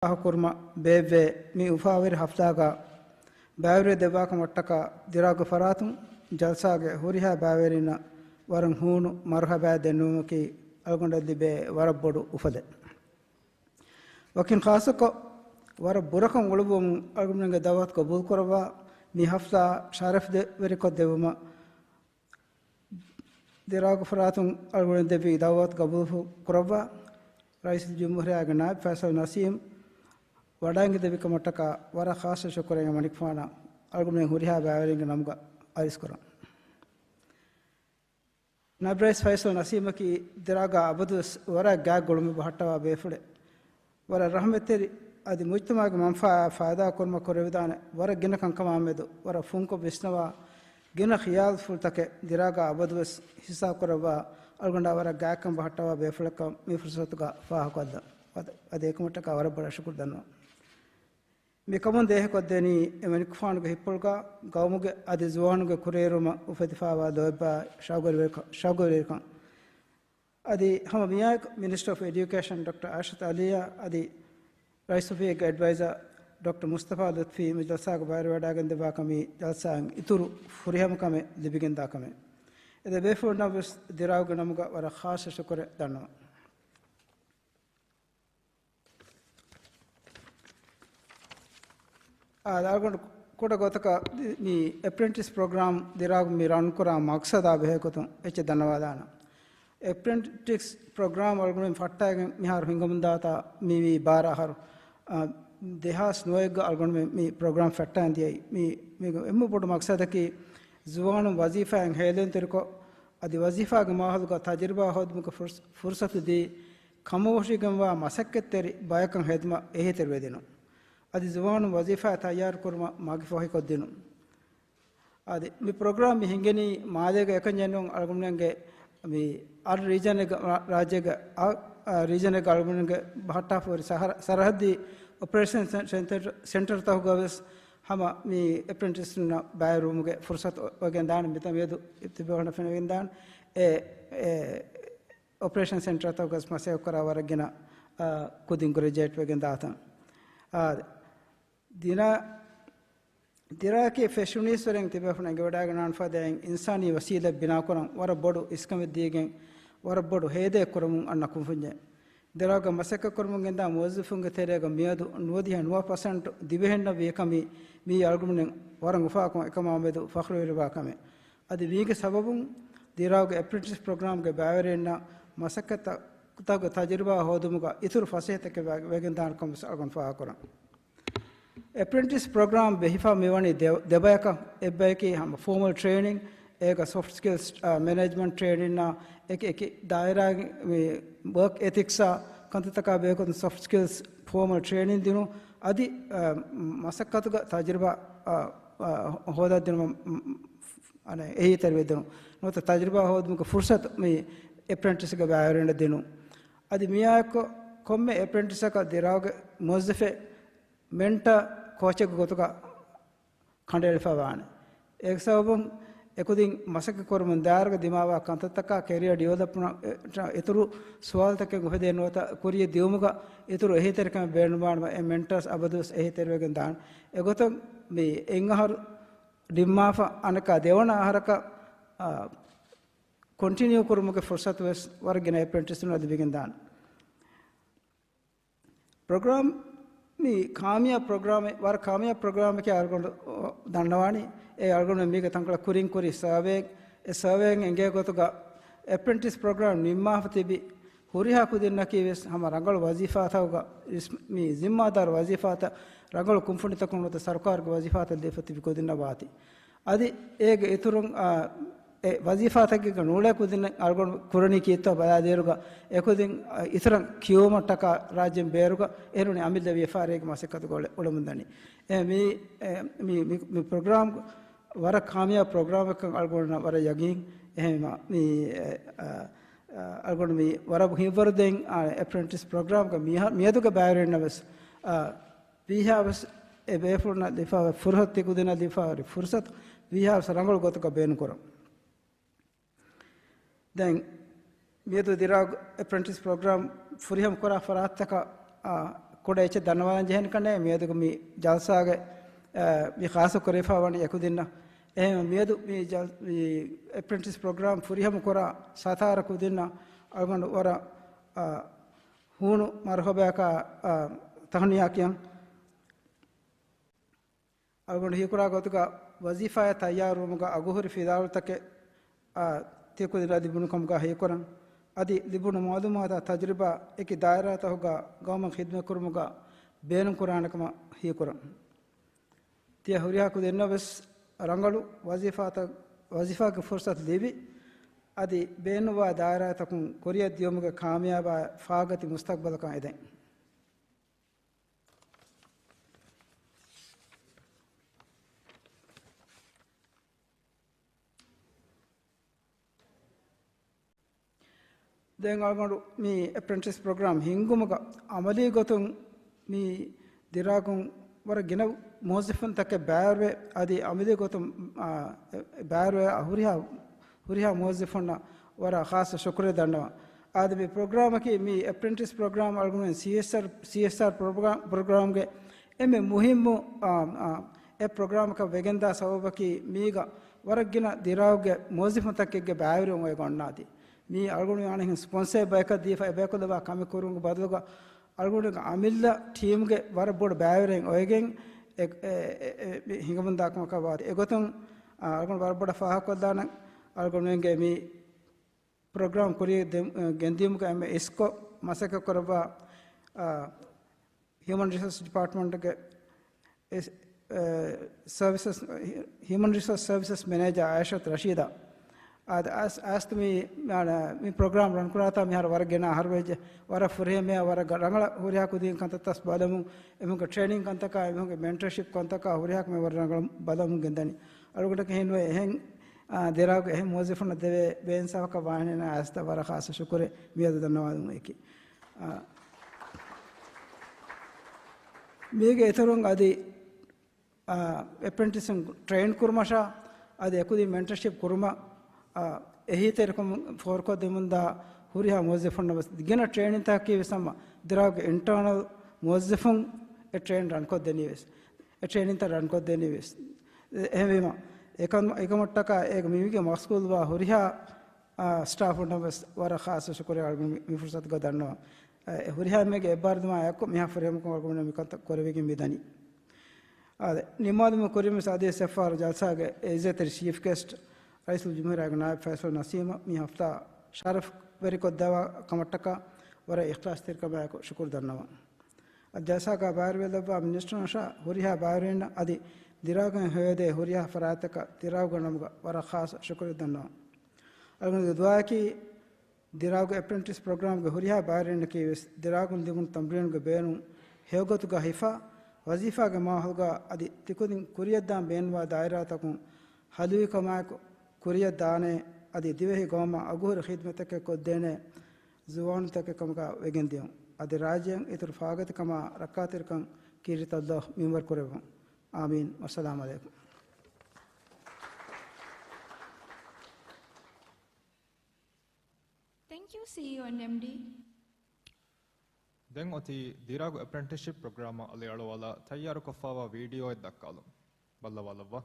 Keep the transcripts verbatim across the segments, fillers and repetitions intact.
ފާހަގަކުރުމަށް ބޭއްވޭ. މި އުފާވެރި ހަފްތާގަ ބައިވެރިވެ ދެއްވާކަމަށްޓަކާ ދިރާގު ފަރާތުން ޖަލްސާގެ ހުރިހާ ބައިވެރިންނަށް ވަރަށް ހޫނު މަރުހަބާ ދެންނެވުމަކީ އަޅުގަނޑަށް ލިބޭ ވަރަށް ބޮޑު އުފަލެއް. ވަކިން ޚާއްޞަކޮށް ވަރަށް ބުރަކޮށް އުޅުއްވަމުން އަޅުގަނޑުމެންގެ ދައުވަތު ގަބޫލުކުރައްވާ، މި ހަފްތާ ޝަރަފްވެރިކޮށް ދެއްވުމަށް ދިރާގު ފަރާތުން އަޅުގަނޑު ދެއްވި ދައުވަތު ގަބޫލު ކުރައްވާ، ރައީސުލްޖުމްހޫރިއްޔާގެ ނާއިބް ފައިސަލް ނަސީމް ވަޑައިގެން ދެއްވި ކަމަށްޓަކާ ވަރަށް ޚާއްޞަ ޝުކުރެއް މަނިކުފާނަށް އަޅުގަނޑުމެން ހުރިހާ ބައިވެރިންގެ ނަމުގަ އަރިސްކުރަން. ނައިބް ރައީސް ފައިސަލް ނަސީމަކީ ދިރާގާ އަބަދުވެސް ވަރަށް ގާތް ގުޅުމެއް ބަހައްޓަވާ ބޭފުޅެއް. ވަރަށް ރަހްމަތްތެރި، އަދި މުޖްތަމަޢުގެ މަންފާއާ ފައިދާ ކުރުމަށް ކުރެވިދާނެ ވަރަށް ގިނަ ކަންކަމާ މެދު ވަރަށް ފުންކޮށް ވިސްނަވާ، ގިނަ ޚިޔާލުފުޅުތަކެއް ދިރާގާ އަބަދުވެސް ހިއްސާކުރައްވާ، އަޅުގަނޑާ ވަރަށް ގާތްކަން ބަހައްޓަވާ ބޭފުޅަކަށް މި ފުރުސަތުގަ ފާހަގަކޮށްލަން. އަދި، އަދި އެކަމަށްޓަކާ ވަރަށް ބޮޑަށް ޝުކުރު ދަންނަވަން. މިކަމުން ދޭހަކޮށްދެނީ އެމަނިކުފާނުގެ ހިތްޕުޅުގަ ގައުމުގެ އަދި ޒުވާނުންގެ ކުރިއެރުމަށް އުފެދިފާވާ ލޯތްބާ ޝައުގުވެރިކަން، ޝައުގުވެރިކަން. އަދި ހަމަ މިއާއެކު މިނިސްޓަރ އޮފް އެޑިއުކޭޝަން ޑޮކްޓަރ އާޝަތު އަލީއާ އަދި ރައީސް އޮފީހުގެ އެޑްވައިޒަރ ޑޮކްޓަރ މުސްތަފާ ލުތްފީ މި ޖަލްސާގެ ބައިވެރިވެވަޑައިގެން ދެއްވާކަމީ ޖަލްސާއިން އިތުރު ފުރިހަމަކަމެއް ލިބިގެންދާ ކަމެއް. އެ ދެ ބޭފުޅުންނަށްވެސް ދިރާގުގެ ނަމުގަ ވަރަށް ޚާއްޞަ ޝުކުރެއް ދަންނަވަން. އާ، އަޅުގަނޑު ކުޑަ ގޮތަކަށް މި އެޕްރެންޓިސް ޕްރޮގްރާމް ދިރާގު މި ރަންކުރާ މަޤްޞަދާ ބެހޭގޮތުން އެއްޗެއް ދަންނަވާލާނަން. އެޕްރެންޓިސް ޕްރޮގްރާމް އަޅުގަނޑުމެން ފައްޓައިގެން މިހާރު ހިނގަމުންދާތާ މިވީ ބާރަ އަހަރު. އާ، ދެހާސް ނުވައެއްގަ އަޅުގަނޑުމެން މި ޕްރޮގްރާމް ފައްޓައިގެން ދިޔައީ. މި، މީގެ އެންމެ ބޮޑު މަޤްޞަދަކީ ޒުވާނުން ވަޒީފާއިން ހޭލުންތެރިކޮށް، އަދި ވަޒީފާގެ މާހައުލުގަ ތަޖުރިބާ ހޯދުމުގެ ފުރުސް-، ފުރުސަތު ދީ، ކަމަށްވެށިގެންވާ މަސައްކަތްތެރި ބަޔަކަށް ހިދުމަތް އެހީތެރިވެދިނުން. އަދި ޒުވާނުން ވަޒީފާއަށް ތައްޔާރުކުރުމަށް މަގުފަހިކޮށްދިނުން. އަދި މި ޕްރޮގްރާމް މި ހިނގެނީ މާލޭގެ އެކަންޏެއް ނޫން، އަޅުގަނޑުމެންގެ މި އަށް ރީޖަނެއްގަ، ރާ-، ރާއްޖޭގެ އަށް، އަށް ރީޖަނެއްގަ އަޅުގަނޑުމެންގެ ބަހައްޓާފަ ހުރި ސަހަރ-، ސަރަހައްދީ އޮޕަރޭޝަން ސެ-، ސެންޓަރ، ސެންޓަރތަކުގަވެސް ހަމަ މި އެޕްރެންޓިސްންނަށް ބައިވެރިވުމުގެ ފުރުސަތު އޮ-، އޮވެގެން ދާނެ. މިތަން މިއަދު ތިބޭފުޅުންނަށް ފެނިގެން ދާނެ. އެ، އެ، އޮޕަރޭޝަން ސެންޓަރތަކުގަސް މަސައްކަތްކުރާ ވަރަށް ގިނަ، އާ، ކުދިން ގްރެޖުއޭޓް ވެގެން ދާތަން. އާ، ދިރާ-، ދިރާގަކީ ފެށުނީސްވަރެން ތިބޭފުޅުން އެނގިވަޑައިގަންނާނެ ފަދައިން އިންސާނީ ވަސީލަތް ބިނާކުރަން ވަރަށް ބޮޑު އިސްކަމެއް ދީގެން ވަރަށް ބޮޑު ހޭދައެއް ކުރަމުން އަންނަ ކުންފުންޏެއް. ދިރާގަ މަސައްކަތްކުރަމުން ގެންދާ މުވައްޒަފުންގެ ތެރޭގަ މިއަދު ނުވަދިހަ ނުވަ ޕަސެންޓް ދިވެހިންނަށް ވިޔަކަމީ މިއީ އަޅުގަނޑުމެން ވަރަށް އުފާކޮށް އެކަމާ މެދު ފަޚްރުވެރިވާ ކަމެއް. އަދި މީގެ ސަބަބުން ދިރާގު އެޕްރެންޓިސް ޕްރޮގްރާމްގެ ބައިވެރިންނަށް މަސައްކަތްތަކުގެ ތަޖުރިބާ ހޯދުމުގަ އިތުރު ފަސޭހަތަކެއް ވެ-، ވެގެންދާނެ ކަމަށް އަޅުގަނޑު ފާހަގަކުރަން. އެޕްރެންޓިސް ޕްރޮގްރާމް ބެހިފާ މިވަނީ ދެ-، ދެބަޔަކަށް. އެއްބަޔަކީ ހަމަ ފޯމަލް ޓްރޭނިން، އޭގަ ސޮފްޓް ސްކިލްސް، އާ، މެނޭޖްމަންޓް ޓްރޭނިންއާ އެކި އެކި ދާއިރާގެ މި ވަރކް އެތިކްސްއާ ކަންތައްތަކާ ބެހޭގޮތުން ސޮފްޓް ސްކިލްސް ފޯމަލް ޓްރޭނިން ދިނުން. އަދި، އާ، މަސައްކަތުގަ ތަޖުރިބާ، އާ، އާ، ހޯދާދިނުމަށް، އަނެއް އެހީތެރިވެދިނުން. ނުވަތަ ތަޖުރިބާ ހޯދުމުގެ ފުރުސަތު މި އެޕްރެންޓިސްގެ ބައިވެރިންނަށް ދިނުން. އަދި މިއާއެކު ކޮންމެ އެޕްރެންޓިސަކަށް ދިރާގު މުވައްޒަފެއް މެންޓަ ކޯޗެއްގެ ގޮތުގަ ކަނޑައެޅިފަ ވާނެ. އޭގެ ސަބަބުން އެކުދިން މަސައްކަތް ކުރަމުން ދާއިރުގަ ދިމާވާ ކަންތައްތަކާ ކެރިއަރ ޑިވެލޮޕްމަންޓް އިތުރު ސުވާލުތަކެއް އުފެދޭ ނުވަތަ ކުރިޔަށް ދިއުމުގަ އިތުރު އެހީތެރިކަމެއް ބޭނުންވާނަމަ އެ މެންޓަރސް އަބަދުވެސް އެހީތެރިވެގެން ދާނެ. އެގޮތުން މި އެއް އަހަރު ނިންމާފަ އަނެއްކާ ދެވަނަ އަހަރަކަށް، އާ، ކޮންޓިނިއު ކުރުމުގެ ފުރުސަތު ވެސް ވަރަށް ގިނަ އެޕްރެންޓިސްންނަށް ލިބިގެން ދާނެ. ޕްރޮގްރާމް މި ކާމިޔާބު ޕްރޮގްރާމެއް، ވަރަށް ކާމިޔާބު ޕްރޮގްރާމެކޭ އަޅުގަނޑު ދަންނަވާނީ. އެ އަޅުގަނޑު މީގެ ތަންކޮޅެއް ކުރިން ކުރި ސަރވޭ، އެ ސަރވޭއިން އެނގޭ ގޮތުގަ އެޕްރެންޓިސް ޕްރޮގްރާމް ނިންމާފަ ތިބި ހުރިހާ ކުދިންނަކީ ވެސް ހަމަ ރަނގަޅު ވަޒީފާތަކުގަ މި ޒިންމާދާރު ވަޒީފާތައް ރަނގަޅު ކުންފުނިތަކުން ނުވަތަ ސަރުކާރުގެ ވަޒީފާތައް ލިބިފަ ތިބި ކުދިންނަށް ވާތީ. އަދި އޭގެ އިތުރުން، އާ، އެ ވަޒީފާތަކެއްގަ ނޫޅޭ ކުދިން އަޅުގަނޑު ކުރަނީ ކީއްތޯ ބަލާލިއިރުގަ، އެކުދިން، އާ، އިތުރަށް ކިޔެވުމަށްޓަކާ ރާއްޖޭން ބޭރުގަ އެހެން އަމިއްލަ ވިޔަފާރިއެއްގެ މަސައްކަތުގަ އުޅެ-، އުޅެމުންދަނީ. އެ މި، އެ މި، މި، މި ޕްރޮގްރާމް ވަރަށް ކާމިޔާބު ޕްރޮގްރާމެއްކަން އަޅުގަނޑުންނަށް ވަރަށް ޔަގީން. އެހެންވީމަ މި، އެ، އަ، އަ، އަޅުގަނޑު މި ވަރަށް ހިތްވަރު ދެން، އާ، އެޕްރެންޓިސް ޕްރޮގްރާމްގަ މިހާ-، މިއަދުގެ ބައިވެރިންނަށް ވެސް، އާ، ވީހާވެސް އެ ބޭފުޅުންނަށް ލިބިފައިވާ ފުރުސަތު، ތި ކުދިންނަށް ލިބިފައިވާ ފުރުސަތު ވީހާވެސް ރަނގަޅު ގޮތަކަށް ބޭނުންކުރަން. ދެން މިއަދު ދިރާގު އެޕްރެންޓިސް ޕްރޮގްރާމް ފުރިހަމަ ކުރާ ފަރާތްތަކަށް، އާ، ކުޑަ އެއްޗެއް ދަންނަވާލަން ޖެހޭނެ ކަންނޭ މިއަދުގެ މި ޖަލްސާގެ، އަ، މި ޚާއްޞަ ކުރެވިފަ ވަނީ އެކުދިންނަށް. އެހެން މިއަދު މި ޖަލް-، މި އެޕްރެންޓިސް ޕްރޮގްރާމް ފުރިހަމަ ކުރާ ސަތާރަ ކުދިންނަށް އަޅުގަނޑު ވަރަށް، އަ، ހޫނު މަރުހަބާއަކާ، އަ، ތަހުނިޔާ ކިޔަން. އަޅުގަނޑު ހީކުރާ ގޮތުގަ ވަޒީފާއަށް ތައްޔާރުވުމުގަ އަގުހުރި ފިލާވަޅުތަކެއް، އާ، ތިކުދިންނަށް ލިބުނު ކަމުގަ ހީކުރަން. އަދި ލިބުނު މައުލޫމާތާ ތަޖުރިބާ އެކި ދާއިރާތަކުގަ ގައުމަށް ޚިދުމަތްކުރުމުގަ ބޭނުންކުރާނެ ކަމަށް ހީކުރަން. ތިޔަ ހުރިހާ ކުދިންނަށް ވެސް ރަނގަޅު ވަޒީފާތައް، ވަޒީފާގެ ފުރުސަތު ލިބި، އަދި ބޭނުންވާ ދާއިރާތަކުން ކުރިއަށް ދިޔުމުގެ ކާމިޔާބާ ފާގަތި މުސްތަގްބަލަކަށް އެދެން. ދެން އަޅުގަނޑު މި އެޕްރެންޓިސް ޕްރޮގްރާމް ހިންގުމުގަ އަމަލީ ގޮތުން މި ދިރާގުން ވަރަށް ގިނަ މުވައްޒަފުންތަކެއް ބައިވެރިވެ، އަދި އަމަލީ ގޮތުން، އާ، އެ، ބައިވެރިވެ ހުރިހާ، ހުރިހާ މުވައްޒަފުންނަށް ވަރަށް ޚާއްޞަ ޝުކުރެއް ދަންނަވަން. އާދެ، މި ޕްރޮގްރާމަކީ މި އެޕްރެންޓިސް ޕްރޮގްރާމް އަޅުގަނޑުމެން ސީއެސްއާރް، ސީއެސްއާރް ޕްރޮގްރާމް، ޕްރޮގްރާމްގެ އެންމެ މުހިއްމު، އާ، އާ، އެ ޕްރޮގްރާމަކަށް ވެގެންދާ ސަބަބަކީ މީގަ ވަރަށް ގިނަ ދިރާގުގެ މުވައްޒަފުންތަކެއްގެ ބައިވެރިވުން އޮތް އޮންނާތީ. މީ އަޅުގަނޑު އަނެއްހެން ސްޕޮންސަރ ބަޔަކަށް ދީފަ އެބަޔަކު ލައްވާ ކަމެއް ކުރުމުގެ ބަދަލުގަ އަޅުގަނޑުގެ އަމިއްލަ ޓީމްގެ ވަރަށް ބޮޑު ބައިވެރިން އޮވެގެން އެ، އެ، އެ، އެ، މި ހިނގަމުންދާ ކަމަކަށް ވާތީ. އެގޮތުން، އާ، އަޅުގަނޑު ވަރަށް ބޮޑަށް ފާހަގަކޮށްލާނަން އަޅުގަނޑުމެންގެ މި ޕްރޮގްރާމް ކުރިއަށް ދެ-، ގެންދިޔުމުގަ އެންމެ އިސްކޮށް މަސައްކަތް ކުރައްވާ، އާ، ހިއުމަން ރިސޯސް ޑިޕާޓްމަންޓްގެ އެސް-، އެ، ސަރވިސަސް، ހިއުމަން ރިސޯސް ސަރވިސަސް މެނޭޖަރ އާއިޝަތު ރަޝީދާ. އާދެ، އައިސް-، އައިސްތު މި، މި ޕްރޮގްރާމް ރަން ކުރާތާ މިހާރު ވަރަށް ގިނަ އަހަރު ވެއްޖެ. ވަރަށް ފުރިހަމަޔާ ވަރަށް ގަ-، ރަނގަޅަށް ހުރިހާ ކުދިން ކަންތައްތައް ބަލަމުން، އެމީހުންގެ ޓްރޭނިން ކަންތަކާ، އެމީހުންގެ މެންޓަރޝިޕް ކަންތަކާ ހުރިހާ ކަމެއް ވަރަށް ރަނގަޅަށް ބަލަމުން ގެންދަނީ. އަޅުގަނޑަކަށް ހިންނުވޭ އެހެން، އާ، ދިރާގު އެހެން މުވައްޒަފުންނަށް ދެވޭ ބޭންސާފަކަށް ވާހެނެއް ނާ އައިސްތަ ވަރަށް ޚާއްޞަ ޝުކުރެއް މިއަދު ދަންނަވާލުމަކީ. އާ، މީގެ އިތުރުން އަދި، އާ، އެޕްރެންޓިސުން ޓްރެއިން ކުރުމަށާ އަދި އެކުދިން މެންޓަރޝިޕް ކުރުމަށް، އާ، އެހީތެރިކަމުން ފޯރުކޮށްދެމުންދާ ހުރިހާ މުވައްޒަފުންނަށް ވެސް ގިނަ ޓްރެއިނިންތަކަކީ ވެސް ހަމަ ދިރާގުގެ އިންޓާނަލް މުވައްޒަފުން އެ ޓްރެއިން ރަންކޮށްދެނީ ވެސް. އެ ޓްރެއިނިންތައް ރަންކޮށްދެނީ ވެސް. އެ-، އެހެންވީމަ، އެކަމަ-، އެކަމަށްޓަކާ އޭގެ މިވީގެ މަޝްޣޫލްވާ ހުރިހާ، އާ، ސްޓާފުންނަށް ވެސް ވަރަށް ޚާއްޞަ ޝުކުރެއް އަޅުގަނޑު މި، މި ފުރުސަތުގަ ދަންނަވަން. އެ، ހުރިހާ އެންމެގެ އެއްބާރުލުމާ އެއްކޮށް މިހާ ފުރިހަމަކޮށް އަޅުގަނޑު މިކަންތައް ކުރެވިގެން މިދަނީ. އާދެ، ނިންމާލުމުގެ ކުރިން ވެސް އަދިވެސް އެއްފަހަރު ޖަލްސާގެ އިއްޒަތްތެރި ޗީފް ގެސްޓް ރައީސުލްޖުމްހޫރިއްޔާގެ ނާއިބް ފައިސަލް ނަސީމަށް މި ހަފްތާ ޝަރަފްވެރިކޮށްދެއްވާ ކަމަށްޓަކާ ވަރަށް އިޚްލާޞްތެރިކަމާއެކު ޝުކުރު ދަންނަވަން. އަދި ޖަލްސާގަ ބައިވެރިވެލައްވާ މިނިސްޓަރުންނަށާ ހުރިހާ ބައިވެރިންނަށް އަދި ދިރާގުން ހެޔޮއެދޭ ހުރިހާ ފަރާތްތަކަށް ދިރާގުގެ ނަމުގަ ވަރަށް ޚާއްޞަ ޝުކުރެއް ދަންނަވަން. އަޅުގަނޑުގެ ދުޢާއަކީ ދިރާގު އެޕްރެންޓިސް ޕްރޮގްރާމްގެ ހުރިހާ ބައިވެރިންނަކީ ވެސް ދިރާގުން ލިބުނު ތަމްރީނުގެ ބޭނުން ހެޔޮގޮތުގަ ހިފާ، ވަޒީފާގެ މާހައުލުގަ އަދި ތިކުދިން ކުރިއަށްދާން ބޭނުންވާ ދާއިރާތަކުން ހަލުވިކަމާއެކު ކުރިއަށް ދާނެ، އަދި ދިވެހި ގައުމަށް އަގުހުރި ޚިދުމަތްތަކެއް ކޮށްދޭނެ ޒުވާނުންތަކެއް ކަމުގަ ވެގެންދިޔުން. އަދި ރާއްޖޭން އިތުރު ފާގަތިކަމާ ރައްކާތެރިކަން ކީރިތި ﷲ މިންވަރު ކުރެއްވުން. އާމީން. ވައްސަލާމް ޢަލައިކުމް. ތެންކް ޔޫ، ސީ އީ އޯ އެންޑް އެމްޑީ. ދެން އޮތީ ދިރާގު އެޕްރެންޓިސްޝިޕް ޕްރޮގްރާމަށް އަލިއަޅުވާލާ ތައްޔާރުކޮށްފާވާ ވީޑިއޯއެއް ދައްކާލުން. ބައްލަވާލައްވާ.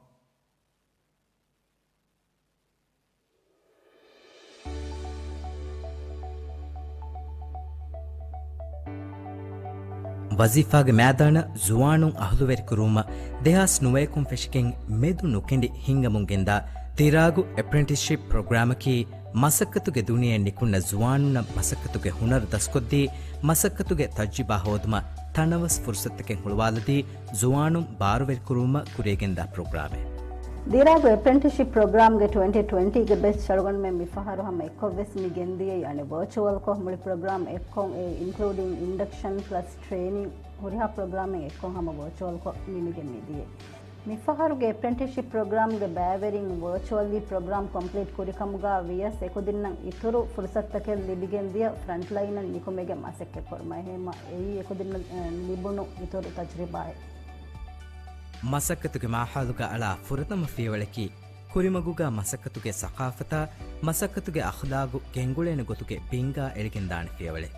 ވަޒީފާގެ މައިދާނަށް ޒުވާނުން އަހުލުވެރިކުރުވުމަށް ދެހާސް ނުވައަކުން ފެށިގެން މެދު ނުކެނޑި ހިންގަމުން ގެންދާ ދިރާގު އެޕްރެންޓިސްޝިޕް ޕްރޮގްރާމަކީ، މަސައްކަތުގެ ދުނިޔެއަށް ނިކުންނަ ޒުވާނުންނަށް މަސައްކަތުގެ ހުނަރު ދަސްކޮށްދީ، މަސައްކަތުގެ ތަޖްރިބާ ހޯދުމަށް ތަނަވަސް ފުރުސަތުތަކެއް ހުޅުވާލަދީ، ޒުވާނުން ބާރުވެރިކުރުވުމަށް ކުރިއަށްގެންދާ ޕްރޮގްރާމެއް. ދިރާގު އެޕްރެންޓިސްޝިޕް ޕްރޮގްރާމްގެ ޓްވެންޓީ ޓްވެންޓީގެ ބެޗް އަޅުގަނޑުމެން މިފަހަރު ހަމަ އެއްކޮށްވެސް މި ގެންދިޔައީ އަނެއް ވަރޗުއަލްކޮށް. މުޅި ޕްރޮގްރާމް އެއްކޮށް އެ އިންކްލޫޑިން އިންޑަކްޝަން ޕްލަސް ޓްރޭނިން ހުރިހާ ޕްރޮގްރާމެއް އެއްކޮށް ހަމަ ވަރޗުއަލްކޮށް މި މިގެން މިދިޔައީ. މިފަހަރުގެ އެޕްރެންޓިސްޝިޕް ޕްރޮގްރާމްގެ ބައިވެރިން ވަރޗުއަލީ ޕްރޮގްރާމް ކޮމްޕްލީޓް ކުރިކަމުގަ ވިޔަސް އެކުދިންނަށް އިތުރު ފުރުސަތުތަކެއް ލިބިގެންދިޔަ ފްރަންޓްލައިނަށް ނިކުމެގެން މަސައްކަތް ކުރުމަށް އެހެންމަ އެއީ އެކުދިންނަށް، އެ، ލިބުނު އިތުރު ތަޖްރިބާއެއް. މަސައްކަތުގެ މާހައުލުގަ އަޅާ ފުރަތަމަ ފިޔަވަޅަކީ، ކުރިމަގުގަ މަސައްކަތުގެ ސަޤާފަތާ، މަސައްކަތުގެ އަޚްލާގު ގެންގުޅޭނެ ގޮތުގެ ބިންގާ އެޅިގެންދާނެ ފިޔަވަޅެއް.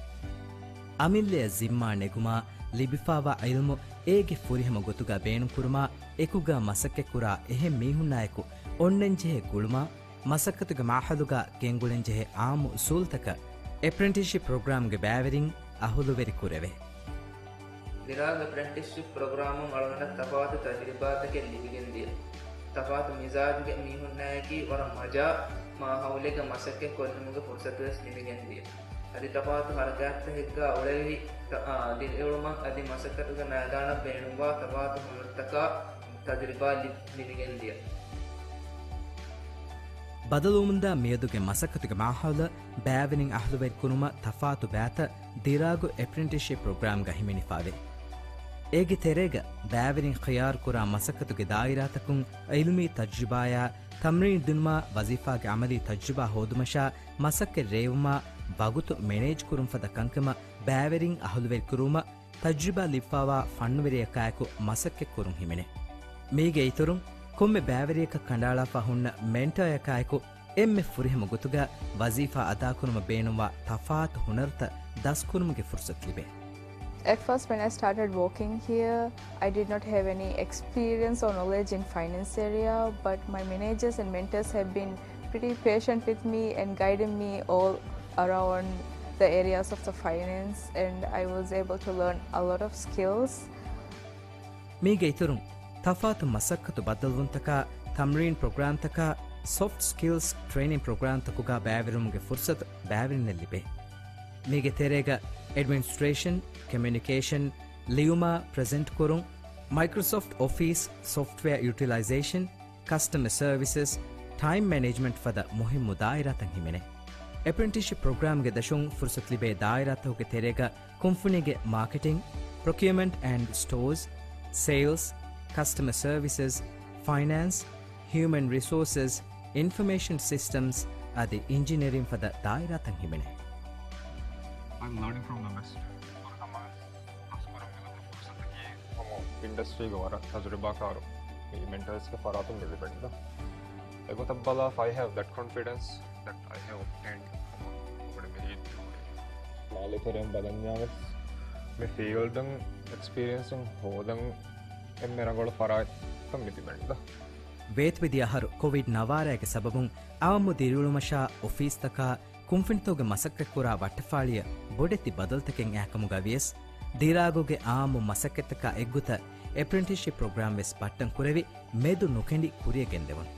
އަމިއްލައަށް ޒިންމާ ނެގުމާ، ލިބިފާވާ ޢިލްމު އޭގެ ފުރިހަމަ ގޮތުގަ ބޭނުންކުރުމާ، އެކުގަ މަސައްކަތްކުރާ އެހެން މީހުންނާއެކު އޮންނަންޖެހޭ ގުޅުމާ، މަސައްކަތުގެ މާހައުލުގަ ގެންގުޅެންޖެހޭ އާއްމު އުސޫލުތަކަށް އެޕްރެންޓިސްޝިޕް ޕްރޮގްރާމްގެ ބައިވެރިން އަހުލުވެރި ކުރެވޭ. ދިރާގު އެޕްރެންޓިސްޝިޕް ޕްރޮގްރާމުން އަޅުގަނޑަށް ތަފާތު ތަޖުރިބާތަކެއް ލިބިގެންދިޔަ. ތަފާތު މިޒާޖުގެ މީހުންނާއެކީ ވަރަށް މަޖާ މާހައުލެއްގަ މަސައްކަތް ކޮށްލުމުގެ ފުރުސަތުވެސް ލިބިގެންދިޔަ. އަދި ތަފާތު ހަރަކާތްތަކެއްގަ އުޅެވި، ތަ-، އާ، ދިރިއުޅުމަށް އަދި މަސައްކަތުގެ މައިދާނަށް ބޭނުންވާ ތަފާތު ހުނަރުތަކާ ތަޖުރިބާ ލި-، ލިބިގެންދިޔަ. ބަދަލުވުމުންދާ މިއަދުގެ މަސައްކަތުގެ މާހައުލަށް ބައިވެރިން އަހުލުވެރިކުރުމަށް ތަފާތު ބައިތައް ދިރާގު އެޕްރެންޓިސްޝިޕް ޕްރޮގްރާމްގަ ހިމެނިފާވޭ. އޭގެ ތެރޭގަ ބައިވެރިން ޚިޔާރުކުރާ މަސައްކަތުގެ ދާއިރާތަކުން ޢިލްމީ ތަޖުރިބާޔާ ތަމްރީން ދިނުމާ، ވަޒީފާގެ ޢަމަލީ ތަޖުރިބާ ހޯދުމަށާ، މަސައްކަތް ރޭވުމާ، ވަގުތު މެނޭޖް ކުރުން ފަދަ ކަންކަމަށް ބައިވެރިން އަހުލުވެރިކުރުމަށް، ތަޖުރިބާ ލިބިފާވާ ފަންނުވެރިޔަކާއެކު މަސައްކަތްކުރުން ހިމެނޭ. މީގެ އިތުރުން، ކޮންމެ ބައިވެރިޔަކަށް ކަނޑައަޅާފަ ހުންނަ މެންޓަރޔަކާއެކު އެންމެ ފުރިހަމަ ގޮތުގަ ވަޒީފާ އަދާކުރުމަށް ބޭނުންވާ ތަފާތު ހުނަރުތައް ދަސްކުރުމުގެ ފުރުސަތު ލިބޭ. At first, when I started working here, I did not have any experience or knowledge in finance area, but my managers and mentors have been pretty patient with me and guiding me all around the areas of the finance, and I was able to learn a lot of skills. މީގެ އިތުރުން، ތަފާތު މަސައްކަތު ބައްދަލުވުންތަކާ، ތަމްރީން ޕްރޮގްރާމްތަކާ، ސޮފްޓް ސްކިލްސް ޓްރެއިނިން ޕްރޮގްރާމްތަކުގަ ބައިވެރިވުމުގެ ފުރުސަތު ބައިވެރިންނަށް ލިބޭ. މީގެ ތެރޭގަ އެޑްމިނިސްޓްރޭޝަން، ކޮމިއުނިކޭޝަން، ލިޔުމާ ޕްރެޒެންޓް ކުރުން، މައިކްރޮސޮފްޓް އޮފީސް ސޮފްޓްވެއާ ޔުޓިލައިޒޭޝަން، ކަސްޓަމަރ ސަރވިސަސް، ޓައިމް މެނޭޖްމަންޓް ފަދަ މުހިއްމު ދާއިރާތައް ހިމެނޭ. އެޕްރެންޓިސްޝިޕް ޕްރޮގްރާމްގެ ދަށުން ފުރުސަތު ލިބޭ ދާއިރާތަކުގެ ތެރޭގަ ކުންފުނީގެ މާކެޓިން، ޕްރޮކިއުމަންޓް އެންޑް ސްޓޯރސް، ސޭލްސް، ކަސްޓަމަރ ސަރވިސަސް، ފައިނޭންސް، ހިއުމަން ރިސޯސަސް، އިންފޮމޭޝަން ސިސްޓަމްސް އަދި އިންޖިނިއަރިން ފަދަ ދާއިރާތައް ހިމެނޭ. I'm learning from the best. އަސްކުރު މިލަދު ފުރުސަތަކީ ހަމަ އިންޑަސްޓްރީގެ ވަރަށް ތަޖުރިބާކާރު މި މެންޓަރސްގެ ފަރާތުން މި ލިބެނީ. އެގޮތަށް ބަލާފަ، I have that confidence that I have obtained ހަމަ މި މާލޭ ތެރެއިން ބަލަންޏާވެސް މި ފީލްޑުން އެކްސްޕީރިއެންސުން ހޯދަން އެންމެ ރަނގަޅު ފަރާތްތައް މި ތިބެނީ. ވޭތުވެދިޔަ އަހަރު ކޮވިޑް ނަވާރައިގެ ސަބަބުން އާއްމު ދިރިއުޅުމަށާ އޮފީސްތަކާ ކުންފުނިތަކުގެ މަސައްކަތްކުރާ ވައްޓަފާޅިއަށް ބޮޑެތި ބަދަލުތަކެއް އައިކަމުގަ ވިޔަސް، ދިރާގުގެ އާއްމު މަސައްކަތްތަކާ އެއްގޮތަށް އެޕްރެންޓިސްޝިޕް ޕްރޮގްރާމް ވެސް ބައްޓަން ކުރެވި، މެދު ނުކެނޑި ކުރިއަށް ގެންދެވުނު.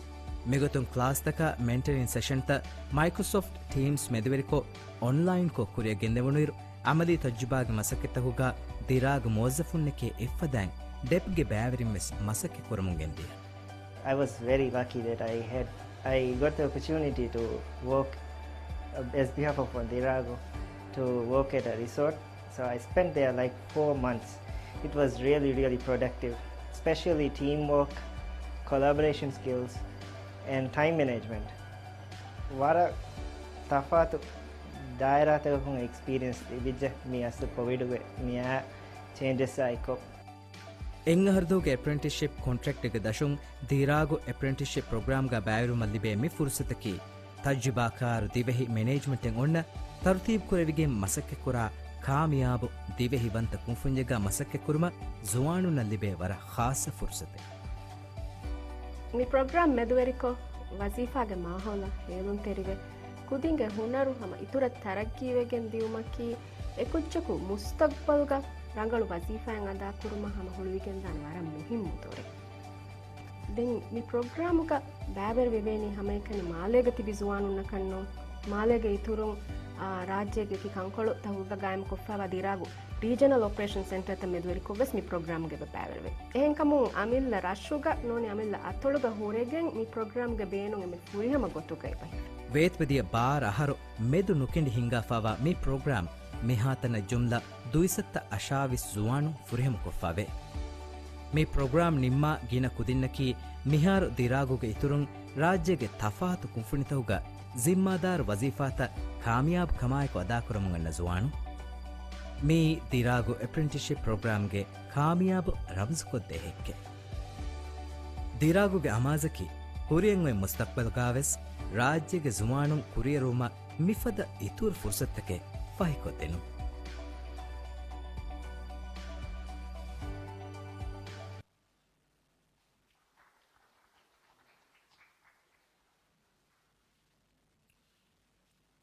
މިގޮތުން ކްލާސްތަކާ މެންޓަރިން ސެޝަންތައް މައިކްރޮސޮފްޓް ޓީމްސް މެދުވެރިކޮށް، އޮންލައިންކޮށް ކުރިއަށް ގެންދެވުނުއިރު، އަމަލީ ތަޖުރިބާގެ މަސައްކަތްތަކުގަ ދިރާގު މުވައްޒަފުންނެކޭ އެއްފަދައިން ޑެޕްގެ ބައިވެރިން ވެސް މަސައްކަތް ކުރަމުން ގެންދިޔަ. I was very lucky that I had, I got the opportunity to work, uh, as behalf of Diragu, to work at a resort. So I spent there, like, four months. It was really, really productive, especially teamwork, collaboration skills, and time management. ވަރަށް ތަފާތު ދާއިރާތަކަކުން އެކްސްޕީރިއެންސް ލިބިއްޖެ މި އަސްލު ކޮވިޑުގެ މިއާ ޗޭންޖަސްއާ އެއްކޮށް. އެއް އަހަރުދުވަހުގެ އެޕްރެންޓިސްޝިޕް ކޮންޓްރެކްޓްގެ ދަށުން ދިރާގު އެޕްރެންޓިސްޝިޕް ޕްރޮގްރާމްގަ ބައިވެރިވުމަށް ލިބޭ މި ފުރުސަތަކީ، ތަޖުރިބާކާރު ދިވެހި މެނޭޖްމަންޓެއް އޮންނަ ތަރުތީބު ކުރެވިގެން މަސައްކަތްކުރާ ކާމިޔާބު ދިވެހިވަންތަ ކުންފުންޏެއްގަ މަސައްކަތްކުރުމަށް ޒުވާނުންނަށް ލިބޭ ވަރަށް ޚާއްޞަ ފުރުސަތެއް. މި ޕްރޮގްރާމް މެދުވެރިކޮށް، ވަޒީފާގެ މާހައުލަށް ހޭލުންތެރިވެ، ކުދިންގެ ހުނަރު ހަމަ އިތުރަށް ތަރައްގީވެގެން ދިއުމަކީ، އެކުއްޖަކު މުސްތަގްބަލްގަ ރަނގަޅު ވަޒީފާއެއް އަދާކުރުމަށް ހަމަ ހުޅުވިގެންދާނެ ވަރަށް މުހިއްމު ދޮރެއް. ދެން މި ޕްރޮގްރާމުގަ ބައިވެރިވެވޭނީ ހަމައެކަނި މާލޭގަ ތިބި ޒުވާނުންނަކަށްނޫން، މާލޭގެ އިތުރުން، އާ، ރާއްޖޭގެ އެކި ކަންކޮޅުތަކުގަ ގާއިމްކޮށްފައިވާ ދިރާގު ރީޖަނަލް އޮޕަރޭޝަން ސެންޓަރތައް މެދުވެރިކޮށްވެސް މި ޕްރޮގްރާމްގައި ބައިވެރިވޭ. އެހެންކަމުން އަމިއްލަ ރަށުގަ ނޫނީ އަމިއްލަ އަތޮޅުގަ ހުރެގެން މި ޕްރޮގްރާމްގައި ބޭނުން އެންމެ ފުރިހަމަ ގޮތުގައި ބަހި. ވޭތުވެދިޔަ ބާރަ އަހަރު މެދު ނުކެނޑި ހިންގާފައިވާ މި ޕްރޮގްރާމް މިހާތަނަށް ޖުމްލަ ދުއިސައްތަ އަށާވީސް ޒުވާނުން ފުރިހަމަކޮށްފައިވޭ. މި ޕްރޮގްރާމް ނިންމާ ގިނަ ކުދިންނަކީ މިހާރު ދިރާގުގެ އިތުރުން ރާއްޖޭގެ ތަފާތު ކުންފުނިތަކުގަ ޒިންމާދާރު ވަޒީފާތައް ކާމިޔާބު ކަމާއެކު އަދާކުރަމުން އަންނަ ޒުވާނުން. މިއީ ދިރާގު އެޕްރެންޓިސްޝިޕް ޕްރޮގްރާމްގެ ކާމިޔާބު ރަމްޒުކޮށްދޭ ހެއްކެއް. ދިރާގުގެ އަމާޒަކީ، ކުރިއަށް އޮތް މުސްތަޤްބަލްގަވެސް ރާއްޖޭގެ ޒުވާނުން ކުރިއެރުވުމަށް މިފަދަ އިތުރު ފުރުސަތުތަކެއް ފަހިކޮށްދިނުން.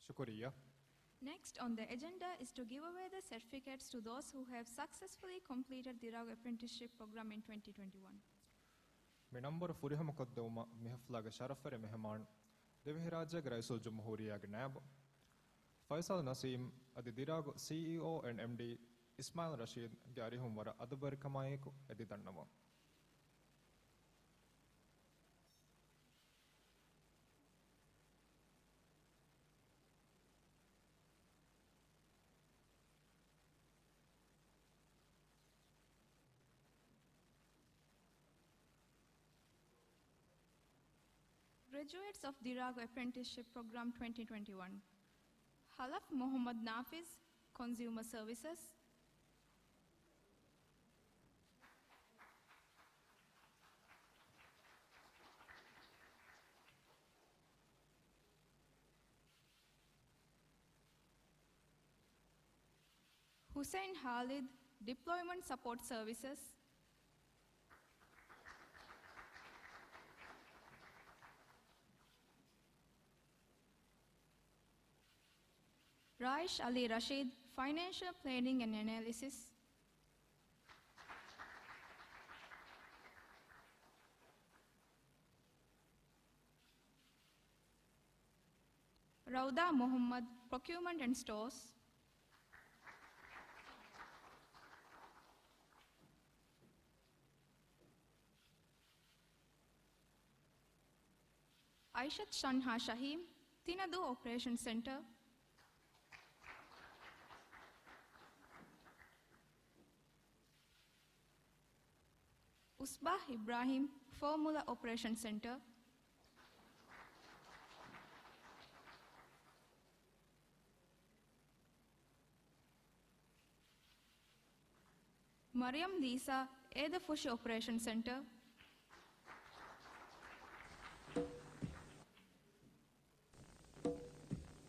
ޝުކުރިއްޔާ. Next on the agenda is to give away the certificates to those who have successfully completed ދިރާގު apprenticeship program in twenty twenty-one. މި ނަންބަރު ފުރިހަމަކޮށްދެވުމަށް މި ޙަފްލާގެ ޝަރަފްވެރި މެހެމާން ދިވެހިރާއްޖޭގެ ރައީސުލްޖުމްހޫރިއްޔާގެ ނައިބު ފައިސަލް ނަސީމް އަދި ދިރާގު ސީއީއޯ އެންޑް އެމްޑީ އިސްމާއިލް ރަޝީދްގެ އަރިހުން ވަރަށް އަދަބުވެރިކަމާއެކު އެދި ދަންނަވަން. Graduates of ދިރާގު Apprenticeship Program twenty twenty-one. ހަލަފް މުޙައްމަދު ނާފިޒް، Consumer Services. ހުސެއިން ހާލިދު، Deployment Support Services. ރާއިޝް އަލީ ރަޝީދު، Financial Planning and Analysis. ރައުދާ މުޙައްމަދު، Procurement and Stores. އައިޝަތު ޝަންހާ ޝަހީމް، ތިނަދޫ އޮޕަރޭޝަން ސެންޓަރ. އުސްބާހް އިބްރާހިމް، ފޯމުލާ އޮޕަރޭޝަން ސެންޓަރ. މަރިޔަމް ލީސާ، އޭދަފުށި އޮޕަރޭޝަން ސެންޓަރ.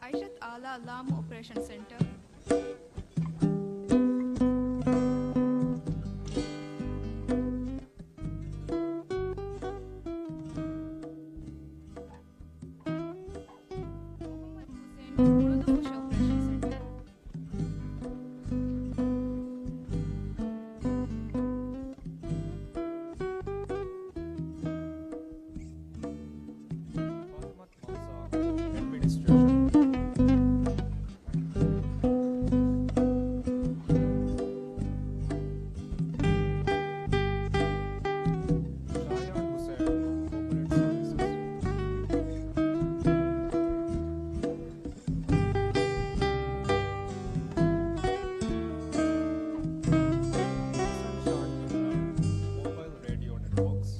އައިޝަތު އާލާ، ލާމު އޮޕަރޭޝަން ސެންޓަރ. މުޙައްމަދު ހުސެއިން، ހުޅުދުފުށި އޮޕަރޭޝަން ސެންޓަރ. އެޑްމިނިސްޓްރޭޝަން. ޝާޔާން ހުސެއިން، ކޯޕަރޭޓް ސަރވިސަސް. މޮބައިލް ރޭޑިއޯ ނެޓްވޯކްސް.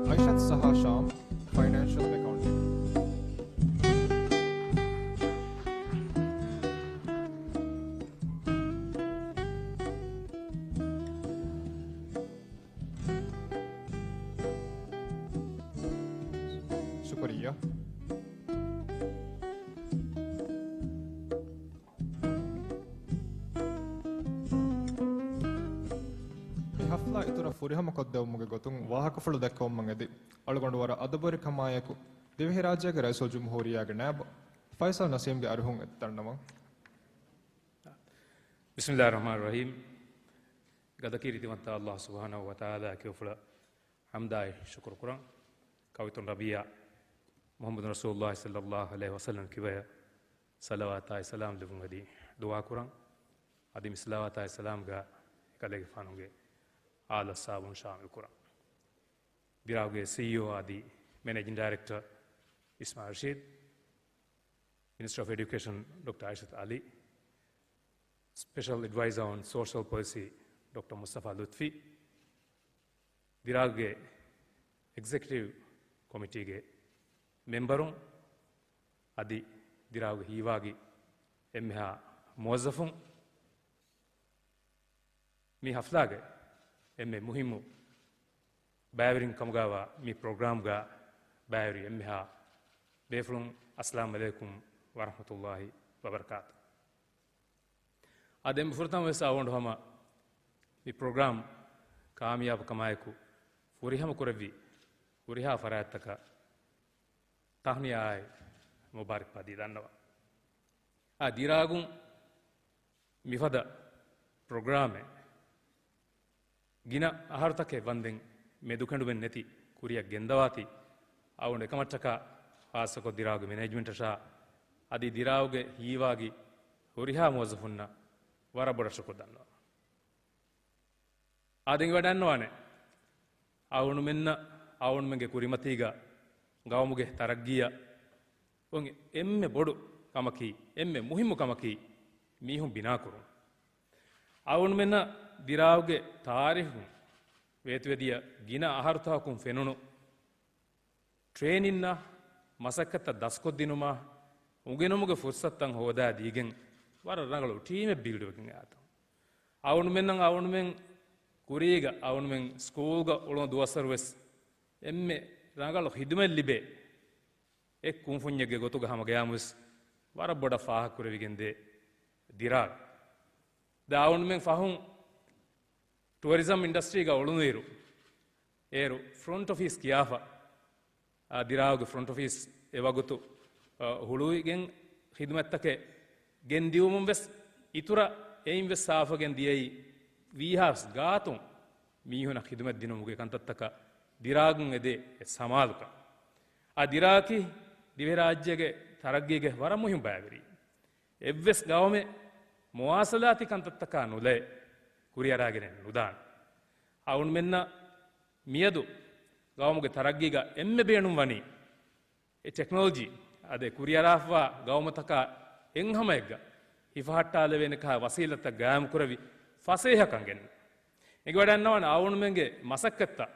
އައިޝަތު ސަހާ ޝާމް، ފައިނޭންޝަލް އެކައުންޓިން. ޝުކުރިއްޔާ. މި ޙަފްލާ އިތުރަށް ފުރިހަމަކޮށްދެވުމުގެ ގޮތުން ވާހަކަފުޅު ދައްކަވަމުން އެދި، އަޅުގަނޑު ވަރަށް އަދަބުވެރިކަމާއެކު ދިވެހިރާއްޖޭގެ ރައީސުލްޖުމްހޫރިއްޔާގެ ނައިބު ފައިސަލް ނަސީމްގެ އަރިހުން އެދި ދަންނަވަން. بسم الله الرحمن الرحيم. ގަދަކީރިތިވަންތަ ﷲ ސުބްޙާނަހޫ ވަތަޢާލާ ކިޔޮފުޅަށް ޙަމްދާއި ޝުކުރު ކުރަން. ކައުއިތުން ރަބީޢާ މުޙައްމަދު ރަސޫލުﷲ ޞައްލަﷲ ޢަލައިހި ވަސައްލަމް ކިބަޔަށް ޞަލަވާތާއި ސަލާމް ލެއްވުން އެދި ދުޢާ ކުރަން. އަދި މި ޞަލަވާތާއި ސަލާމްގަ އެކަލޭގެފާނުގެ އާލު އަޞްޙާބުން ޝާމިލް ކުރަން. ދިރާގުގެ ސީއީއޯ އަދި މެނޭޖިން ޑައިރެކްޓަރ އިސްމާޢީލް ރަޝީދު، މިނިސްޓަރ އޮފް އެޑިއުކޭޝަން ޑޮކްޓަރ އައިޝަތު އަލީ، ސްޕެޝަލް އެޑްވައިޒާ އޮން ސޯޝަލް ޕޮލިސީ ޑޮކްޓަރ މުޞްޠަފާ ލުޠްފީ، ދިރާގުގެ އެގްޒެކެޓިވް ކޮމިޓީގެ މެމްބަރުން އަދި ދިރާގުގެ ހީވާގި އެންމެހާ މުވައްޒަފުން، މި ޙަފްލާގެ އެންމެ މުހިއްމު ބައިވެރިން ކަމުގައިވާ މި ޕްރޮގްރާމްގަ ބައިވެރި އެންމެހާ ބޭފުޅުން، އައްސަލާމު ޢަލައިކުމް ވަރަޙްމަތުﷲި ވަބަރަކާތު. އާދެ، އެންމެ ފުރަތަމަ ވެސް އަޅުގަނޑު ހަމަ މި ޕްރޮގްރާމް ކާމިޔާބު ކަމާއެކު ފުރިހަމަ ކުރެއްވި ހުރިހާ ފަރާތްތަކަށް ތަހްނިޔާއާއި މުބާރިކްބާދީ ދަންނަވަން. އާ ދިރާގުން މިފަދަ ޕްރޮގްރާމެއް ގިނަ އަހަރުތަކެއް ވަންދެން މެދުކެނޑުމެއް ނެތި ކުރިއަށް ގެންދަވާތީ، އަޅުގަނޑު އެކަމަށްޓަކާ ޚާއްޞަކޮށް ދިރާގު މެނޭޖްމަންޓަށާ އަދި ދިރާގުގެ ހީވާގި ހުރިހާ މުވައްޒަފުންނަށް ވަރަށް ބޮޑަށް ޝުކުރު ދަންނަވަން. އާދެ، އެނގިވަޑައިގަންނަވާނެ، އަޅުގަނޑުމެންނަށް އަޅުގަނޑުމެންގެ ކުރިމަތީގަ ގައުމުގެ ތަރައްގީއަށް އޮތް އެންމެ ބޮޑު ކަމަކީ، އެންމެ މުހިއްމު ކަމަކީ މީހުން ބިނާކުރުން. އަޅުގަނޑުމެންނަށް ދިރާގުގެ ތާރީޚުން ވޭތުވެދިޔަ ގިނަ އަހަރުތަކަކުން ފެނުނު ޓްރޭނިންއާ، މަސައްކަތަށް ދަސްކޮށްދިނުމާ، އުނގެނުމުގެ ފުރުސަތުތައް ހޯދާ ދީގެން ވަރަށް ރަނގަޅު ޓީމެއް ބިލްޑްވެގެން އައިތަން. އަޅުގަނޑުމެންނަށް އަޅުގަނޑުމެން ކުރީގަ އަޅުގަނޑުމެން ސްކޫލްގަ އުޅުނު ދުވަސްވަރު ވެސް އެންމެ ރަނގަޅު ޚިދުމަތް ލިބޭ އެއް ކުންފުންޏެއްގެ ގޮތުގަ ހަމަގަޔާމުވެސް ވަރަށް ބޮޑަށް ފާހަގަކުރެވިގެންދޭ ދިރާގު. ދެން އަޅުގަނޑުމެން ފަހުން ޓުއަރިޒަމް އިންޑަސްޓްރީގަ އުޅުނުއިރު، އޭރު ފްރޮންޓް އޮފީސް ކިޔާފަ، އާ، ދިރާގުގެ ފްރޮންޓް އޮފީސް އެވަގުތު، އާ، ހުޅުވިގެން ޚިދުމަތްތަކެއް ގެންދިއުމުން ވެސް އިތުރަށް އެއިން ވެސް ސާފަކޮށް ގެންދިޔައީ ވީހާސް ގާތުން މީހުނަށް ޚިދުމަތް ދިނުމުގެ ކަންތައްތަކަށް ދިރާގުން އެދޭ އެއް ސަމާލުކަން. އާ، ދިރާގަކީ ދިވެހިރާއްޖޭގެ ތަރައްގީގެ ވަރަށް މުހިއްމު ބައިވެރި. އެއްވެސް ގައުމެއް މުވާސަލާތީ ކަންތައްތަކާ ނުލައެ ކުރިއަރާގެނެއް ނުދާނެ. އަޅުގަނޑުމެންނަށް މިއަދު ގައުމުގެ ތަރައްގީގަ އެންމެ ބޭނުންވަނީ އެ ޓެކްނޮލޮޖީ އަދި ކުރިއަރާފަވާ ގައުމުތަކާ އެއްހަމައެއްގަ ހިފަހައްޓާލެވޭނެ ކަހަލަ ވަސީލަތައް ގާއިމްކުރެވި ފަސޭހަކަން ގެންނަ. އެނގިވަޑައިގަންނަވާނެ އަޅުގަނޑުމެންގެ މަސައްކަތްތައް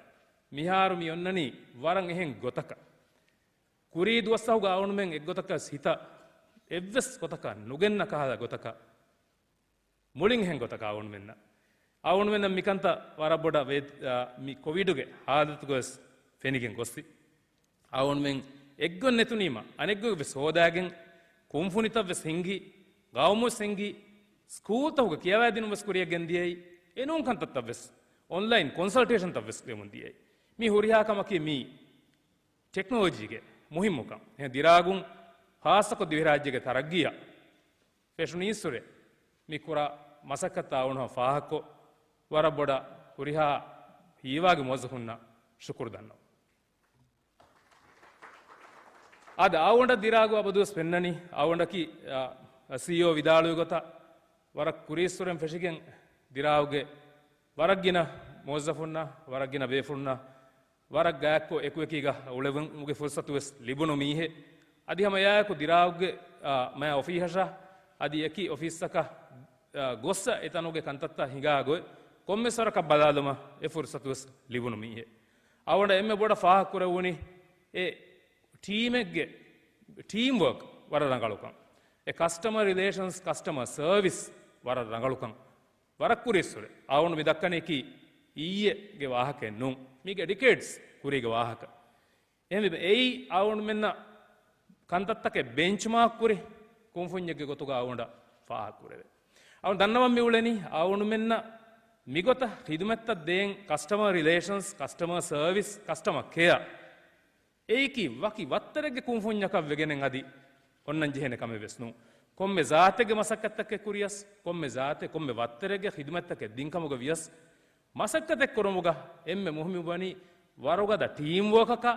މިހާރު މި އޮންނަނީ ވަރަށް އެހެން ގޮތަކަށް. ކުރީ ދުވަސްތަކުގަ އަޅުގަނޑުމެން އެއްގޮތަކަށް ހިތަށް އެއްވެސް ގޮތަކަށް ނުގެންނަ ކަހަލަ ގޮތަކަށް މުޅިން އެހެން ގޮތަކަށް އަޅުގަނޑުމެންނަށް، އަޅުގަނޑުމެންނަށް މިކަންތައް ވަރަށް ބޮޑަށް ވޭ-، އާ، މި ކޮވިޑުގެ ހާލަތުގަވެސް ފެނިގެން ގޮސްފި. އަޅުގަނޑުމެން އެއްގޮތް ނެތުނީމަ، އަނެއްގޮތް ވެސް ހޯދާގެން، ކުންފުނިތައް ވެސް ހިންގި، ގައުމު ވެސް ހިންގި، ސްކޫލްތަކުގަ ކިޔަވާދިނުން ވެސް ކުރިއަށް ގެންދިޔައީ، އެނޫން ކަންތައްތައް ވެސް، އޮންލައިން ކޮންސަލްޓޭޝަންތައް ވެސް ދެމުން ދިޔައީ. މި ހުރިހާ ކަމަކީ މީ ޓެކްނޮލޮޖީގެ މުހިއްމުކަން. އެހެން ދިރާގުން ޚާއްޞަކޮށް ދިވެހިރާއްޖޭގެ ތަރައްގީއަށް ފެށުނީއްސުރެ މި ކުރާ މަސައްކަތަށް އަޅުގަނޑު ފާހަގަކޮށް، ވަރަށް ބޮޑަށް ހުރިހާ ހީވާގި މުވައްޒަފުންނަށް ޝުކުރު ދަންނަވަން. އާދެ، އަޅުގަނޑަށް ދިރާގު އަބަދުވެސް ފެންނަނީ، އަޅުގަނޑަކީ، އާ، ސީއީއޯ ވިދާޅުވި ގޮތަށް ވަރަށް ކުރީއްސުރެން ފެށިގެން ދިރާގުގެ ވަރަށް ގިނަ މުވައްޒަފުންނަށް، ވަރަށް ގިނަ ބޭފުޅުންނަށް ވަރަށް ގާތްކޮށް އެކުއެކީގަ އުޅެވުމުގެ ފުރުސަތު ވެސް ލިބުނު މީހެއް. އަދި ހަމަ އެއާއެކު ދިރާގުގެ، އާ، މައި އޮފީހަށާ އަދި އެކި އޮފީސްތަކަށް، އާ، ގޮއްސަ އެތަނުގެ ކަންތައްތައް ހިނގާ ގޮތް ކޮންމެސް ވަރަކަށް ބަލާލުމަށް އެ ފުރުސަތު ވެސް ލިބުނު މީހެއް. އަޅުގަނޑަށް އެންމެ ބޮޑަށް ފާހަގަކުރެވުނީ އެ ޓީމެއްގެ ޓީމް ވޯކް ވަރަށް ރަނގަޅުކަން، އެ ކަސްޓަމަރ ރިލޭޝަންސް، ކަސްޓަމަރ ސަރވިސް ވަރަށް ރަނގަޅުކަން. ވަރަށް ކުރީއްސުރެ އަޅުގަނޑު މި ދައްކަނީކީ އިއްޔެގެ ވާހަކައެއް ނޫން. މީގެ ޑިކޭޑްސް ކުރީގެ ވާހަކަ. އެހެންވީމަ އެއީ އަޅުގަނޑުމެންނަށް ކަންތައްތަކެއް ބެންޗްމާކް ކުރި ކުންފުންޏެއްގެ ގޮތުގަ އަޅުގަނޑަށް ފާހަގަކުރެވޭ. އަޅުގަނޑު ދަންނަވަން މިއުޅެނީ އަޅުގަނޑުމެންނަށް މިގޮތަށް ޚިދުމަތްތައް ދޭން ކަސްޓަމަރ ރިލޭޝަންސް، ކަސްޓަމަރ ސަރވިސް، ކަސްޓަމަރ ކެއާ އެއީކީ ވަކި ވައްތަރެއްގެ ކުންފުންޏަކަށް ވެގެނެއް އަދި އޮންނަން ޖެހޭނެ ކަމެއް ވެސް ނޫން. ކޮންމެ ޒާތެއްގެ މަސައްކަތްތަކެއް ކުރިޔަސް، ކޮންމެ ޒާތެއް، ކޮންމެ ވައްތަރެއްގެ ޚިދުމަތްތަކެއް ދިން ކަމުގަ ވިޔަސް، މަސައްކަތެއް ކުރުމުގަ އެންމެ މުހިއްމުވަނީ ވަރުގަދަ ޓީމް ވޯކަކާ،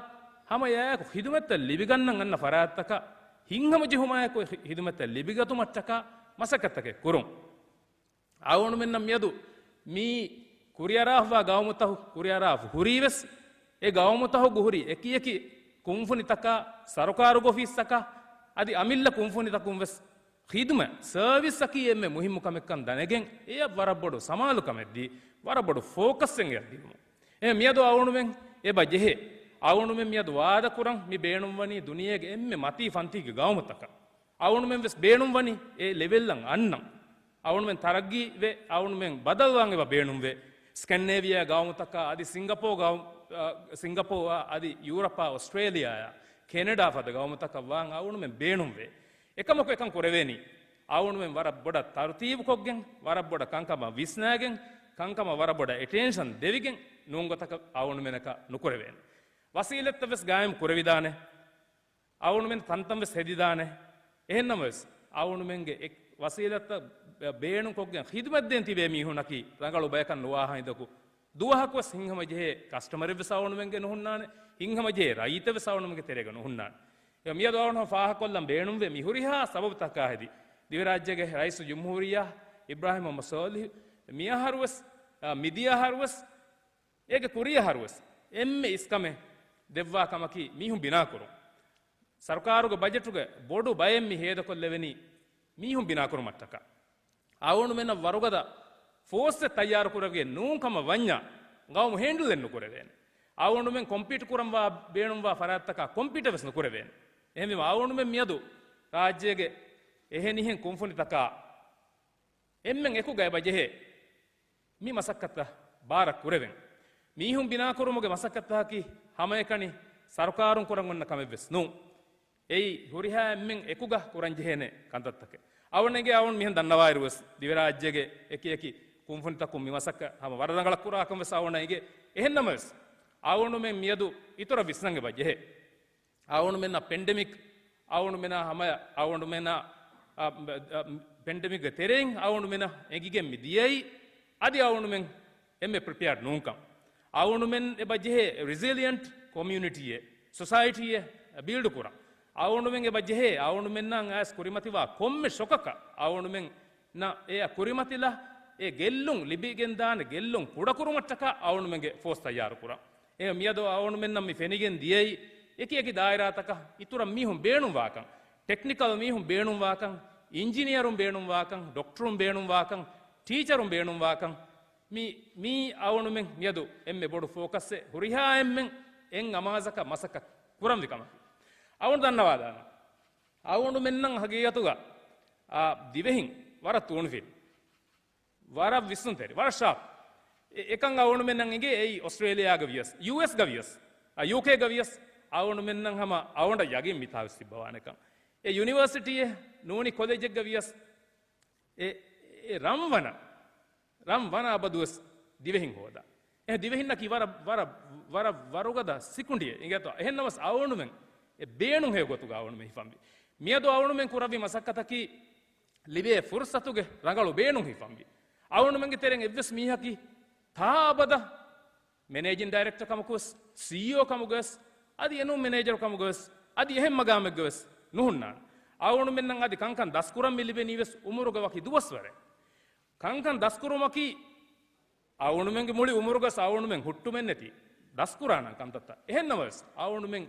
ހަމަ އެއާއެކު ޚިދުމަތްތައް ލިބިގަންނަން އަންނަ ފަރާތްތަކަށް ހިތްހަމަޖެހުމާއެކު ޚި-، ޚިދުމަތްތައް ލިބިގަތުމަށްޓަކާ މަސައްކަތްތަކެއް ކުރުން. އަޅުގަނޑުމެންނަށް މިއަދު މި ކުރިއަރާފަވާ ގައުމުތަހު ކުރިއަރާފަ ހުރީވެސް، އެ ގައުމުތަހުގަ ހުރި އެކި އެކި ކުންފުނިތަކާ، ސަރުކާރުގެ އޮފީސްތަކާ، އަދި އަމިއްލަ ކުންފުނިތަކުން ވެސް ޚިދުމަތް، ސަރވިސްއަކީ އެންމެ މުހިއްމު ކަމެއްކަން ދަނެގެން، އެއަށް ވަރަށް ބޮޑު ސަމާލުކަމެއްދީ، ވަރަށް ބޮޑު ފޯކަސްއެއް އެއަށް ދިނުމުން. އެ މިއަދު އަޅުގަނޑުމެން އެބަ ޖެހޭ. އަޅުގަނޑުމެން މިއަދު ވާދަކުރަން މި ބޭނުންވަނީ ދުނިޔޭގެ އެންމެ މަތީ ފަންތީގެ ގައުމުތަކަށް. އަޅުގަނޑުމެން ވެސް ބޭނުންވަނީ އެ ލެވެލްއަށް އަންނަން. އަޅުގަނޑުމެން ތަރައްގީވެ، އަޅުގަނޑުމެން ބަދަލުވާން އެބަ ބޭނުންވޭ. ސްކެންޑިނޭވިއާ ގައުމުތަކާ އަދި ސިންގަޕޯ ގައު-، ސިންގަޕޯއާ އަދި ޔޫރަޕާ، އޮސްޓްރޭލިއާއާ، ކެނެޑާ ފަދަ ގައުމުތަކަށް ވާން އަޅުގަނޑުމެން ބޭނުންވޭ. އެކަމަކު އެކަން ކުރެވޭނީ އަޅުގަނޑުމެން ވަރަށް ބޮޑަށް ތަރުތީބުކޮށްގެން، ވަރަށް ބޮޑަށް ކަންކަމަށް ވިސްނާގެން، ކަންކަމަށް ވަރަށް ބޮޑަށް އެޓެންޝަން ދެވިގެން ނޫން ގޮތަކަށް އަޅުގަނޑުމެނަކަށް ނުކުރެވޭނެ. ވަސީލަތްތައް ވެސް ގާއިމް ކުރެވިދާނެ. އަޅުގަނޑުމެން ތަންތަން ވެސް ހެދިދާނެ. އެހެންނަމަވެސް، އަޅުގަނޑުމެންގެ އެ ވަސީލަތްތައް ބޭނުންކޮށްގެން ޚިދުމަތްދޭން ތިބޭ މީހުންނަކީ ރަނގަޅު ބަޔަކަށް ނުވާ ހިނދަކު، ދުވަހަކުވެސް ހިތްހަމަޖެހޭ ކަސްޓަމަރެއްވެސް އަޅުގަނޑުމެންގެ ނުހުންނާނެ، ހިތްހަމަޖެހޭ ރައްޔިތެއްވެސް އަޅުގަނޑުމެންގެ ތެރޭގަ ނުހުންނާނެ. އެ މިއަދު އަޅުގަނޑު ފާހަގަކޮށްލަން ބޭނުންވޭ މި ހުރިހާ ސަބަބުތަކާ ހެދި، ދިވެހިރާއްޖޭގެ ރައީސުލްޖުމްހޫރިއްޔާ އިބްރާހިމް މުޙައްމަދު ސޯލިހު މިއަހަރުވެސް، އާ، މިދިޔަ އަހަރުވެސް، އޭގެ ކުރިއަހަރުވެސް އެންމެ އިސްކަމެއް ދެއްވާ ކަމަކީ މީހުން ބިނާކުރުން. ސަރުކާރުގެ ބަޖެޓުގެ ބޮޑު ބައެއް މި ހޭދަކޮށްލެވެނީ މީހުން ބިނާކުރުމަށްޓަކާ. އަޅުގަނޑުމެންނަށް ވަރުގަދަ ފޯސްއެއް ތައްޔާރުކުރެވިގެން ނޫން ކަމަށް ވަންޏާ، ގައުމު ހޭންޑްލެއް ނުކުރެވޭނެ. އަޅުގަނޑުމެން ކޮމްޕީޓް ކުރަންވާ ބޭނުންވާ ފަރާތްތަކާ ކޮމްޕީޓެއް ވެސް ނުކުރެވޭނެ. އެހެންވީމަ އަޅުގަނޑުމެން މިއަދު ރާއްޖޭގެ އެހެނިހެން ކުންފުނިތަކާ އެންމެން އެކުގައި ބަޖެހޭ މި މަސައްކަތަށް ބާރަށް ކުރެވެން. މީހުން ބިނާކުރުމުގެ މަސައްކަތަކީ ހަމައެކަނި ސަރުކާރުން ކުރަން އޮންނަ ކަމެއްވެސް ނޫން. އެއީ ހުރިހާ އެންމެން އެކުގަ ކުރަންޖެހޭނެ ކަންތައްތަކެއް. އަޅުގަނޑުގެ އަޅުގަނޑު މިހެން ދަންނަވާއިރުވެސް ދިވެހިރާއްޖޭގެ އެކި އެކި ކުންފުނިތަކުން މި މަސައްކަތް ހަމަ ވަރަށް ރަނގަޅަށް ކުރާކަން ވެސް އަޅުގަނޑަށް އެނގޭ. އެހެންނަމަވެސް، އަޅުގަނޑުމެން މިއަދު އިތުރަށް ވިސްނަން އެބަ ޖެހޭ. އަޅުގަނޑުމެންނަށް ޕެންޑެމިކް، އަޅުގަނޑުމެނާ ހަމަޔަށް، އަޅުގަނޑުމެނާ، އަ، އަ، ޕެންޑެމިކްގެ ތެރެއިން އަޅުގަނޑުމެނަށް އެނގިގެން މި ދިޔައީ، އަދި އަޅުގަނޑުމެން އެންމެ ޕްރިޕެއާޑް ނޫންކަން. އަޅުގަނޑުމެން އެބަ ޖެހޭ ރިޒިލިއަންޓް ކޮމިއުނިޓީއެއް، ސޮސައިޓީއެއް ބިލްޑް ކުރަން. އަޅުގަނޑުމެން އެބަ ޖެހޭ އަޅުގަނޑުމެންނަށް އައިސް ކުރިމަތިވާ ކޮންމެ ޝޮކަކަށް އަޅުގަނޑުމެން ނަ އެއަށް ކުރިމަތިލާ، އެ ގެއްލުން ލިބިގެންދާނެ ގެއްލުން ކުޑަކުރުމަށްޓަކާ އަޅުގަނޑުމެންގެ ފޯސް ތައްޔާރު ކުރަން. އެ މިއަދު އަޅުގަނޑުމެންނަށް މި ފެނިގެން ދިޔައީ، އެކި އެކި ދާއިރާތަކަށް އިތުރަށް މީހުން ބޭނުންވާކަން، ޓެކްނިކަލް މީހުން ބޭނުންވާކަން، އިންޖިނިއަރުން ބޭނުންވާކަން، ޑޮކްޓަރުން ބޭނުންވާކަން، ޓީޗަރުން ބޭނުންވާކަން، މި، މީ އަޅުގަނޑުމެން މިއަދު އެންމެ ބޮޑު ފޯކަސްއެއް، ހުރިހާ އެންމެން އެއް އަމާޒަކަށް މަސައްކަތް ކުރަންވި ކަމަކީ. އަޅުގަނޑު ދަންނަވާލާނަން. އަޅުގަނޑުމެންނަށް ހަގީގަތުގަ، އާ، ދިވެހިން ވަރަށް ތޫނުފިލި. ވަރަށް ވިސްނުންތެރި، ވަރަށް ޝާޕް. އެ، އެކަން އަޅުގަނޑުމެންނަށް އެނގޭ އެއީ އޮސްޓްރޭލިއާގަ ވިޔަސް، ޔޫއެސްގަ ވިޔަސް، އަ، ޔޫކޭގަ ވިޔަސް، އަޅުގަނޑުމެންނަށް ހަމަ އަޅުގަނޑަށް ޔަގީން މިތާ ވެސް ތިއްބަވާނެކަން. އެ ޔުނިވަރސިޓީއެއް ނޫނީ ކޮލެޖެއްގަ ވިޔަސް، އެ، އެ ރަންވަނަ، ރަންވަނަ އަބަދުވެސް ދިވެހިން ހޯދާ. އެ ދިވެހިންނަކީ ވަރަށް، ވަރަށް، ވަރަށް ވަރުގަދަ ސިކުނޑިއެއް އިނގޭތޯ. އެހެންނަމަސް އަޅުގަނޑުމެން އެ ބޭނުން ހެޔޮ ގޮތުގަ އަޅުގަނޑުމެން ހިފަންވީ. މިއަދު އަޅުގަނޑުމެން ކުރައްވި މަސައްކަތަކީ ލިބޭ ފުރުސަތުގެ ރަނގަޅު ބޭނުން ހިފަންވީ. އަޅުގަނޑުމެންގެ ތެރެއިން އެއްވެސް މީހަކީ ތާ އަބަދަށް މެނޭޖިން ޑައިރެކްޓަ ކަމަކުވެސް، ސީއީއޯ ކަމުގަވެސް، އަދި އެނޫން މެނޭޖަރު ކަމުގަވެސް، އަދި އެހެން މަގާމެއްގަވެސް ނުހުންނާނެ. އަޅުގަނޑުމެންނަށް އަދި ކަންކަން ދަސްކުރަން މި ލިބެނީވެސް އުމުރުގެ ވަކި ދުވަސްވަރެއް. ކަންކަން ދަސްކުރުމަކީ އަޅުގަނޑުމެންގެ މުޅި އުމުރުގަސް އަޅުގަނޑުމެން ހުއްޓުމެއްނެތި ދަސްކުރާނަން ކަންތައްތައް. އެހެންނަމަވެސް، އަޅުގަނޑުމެން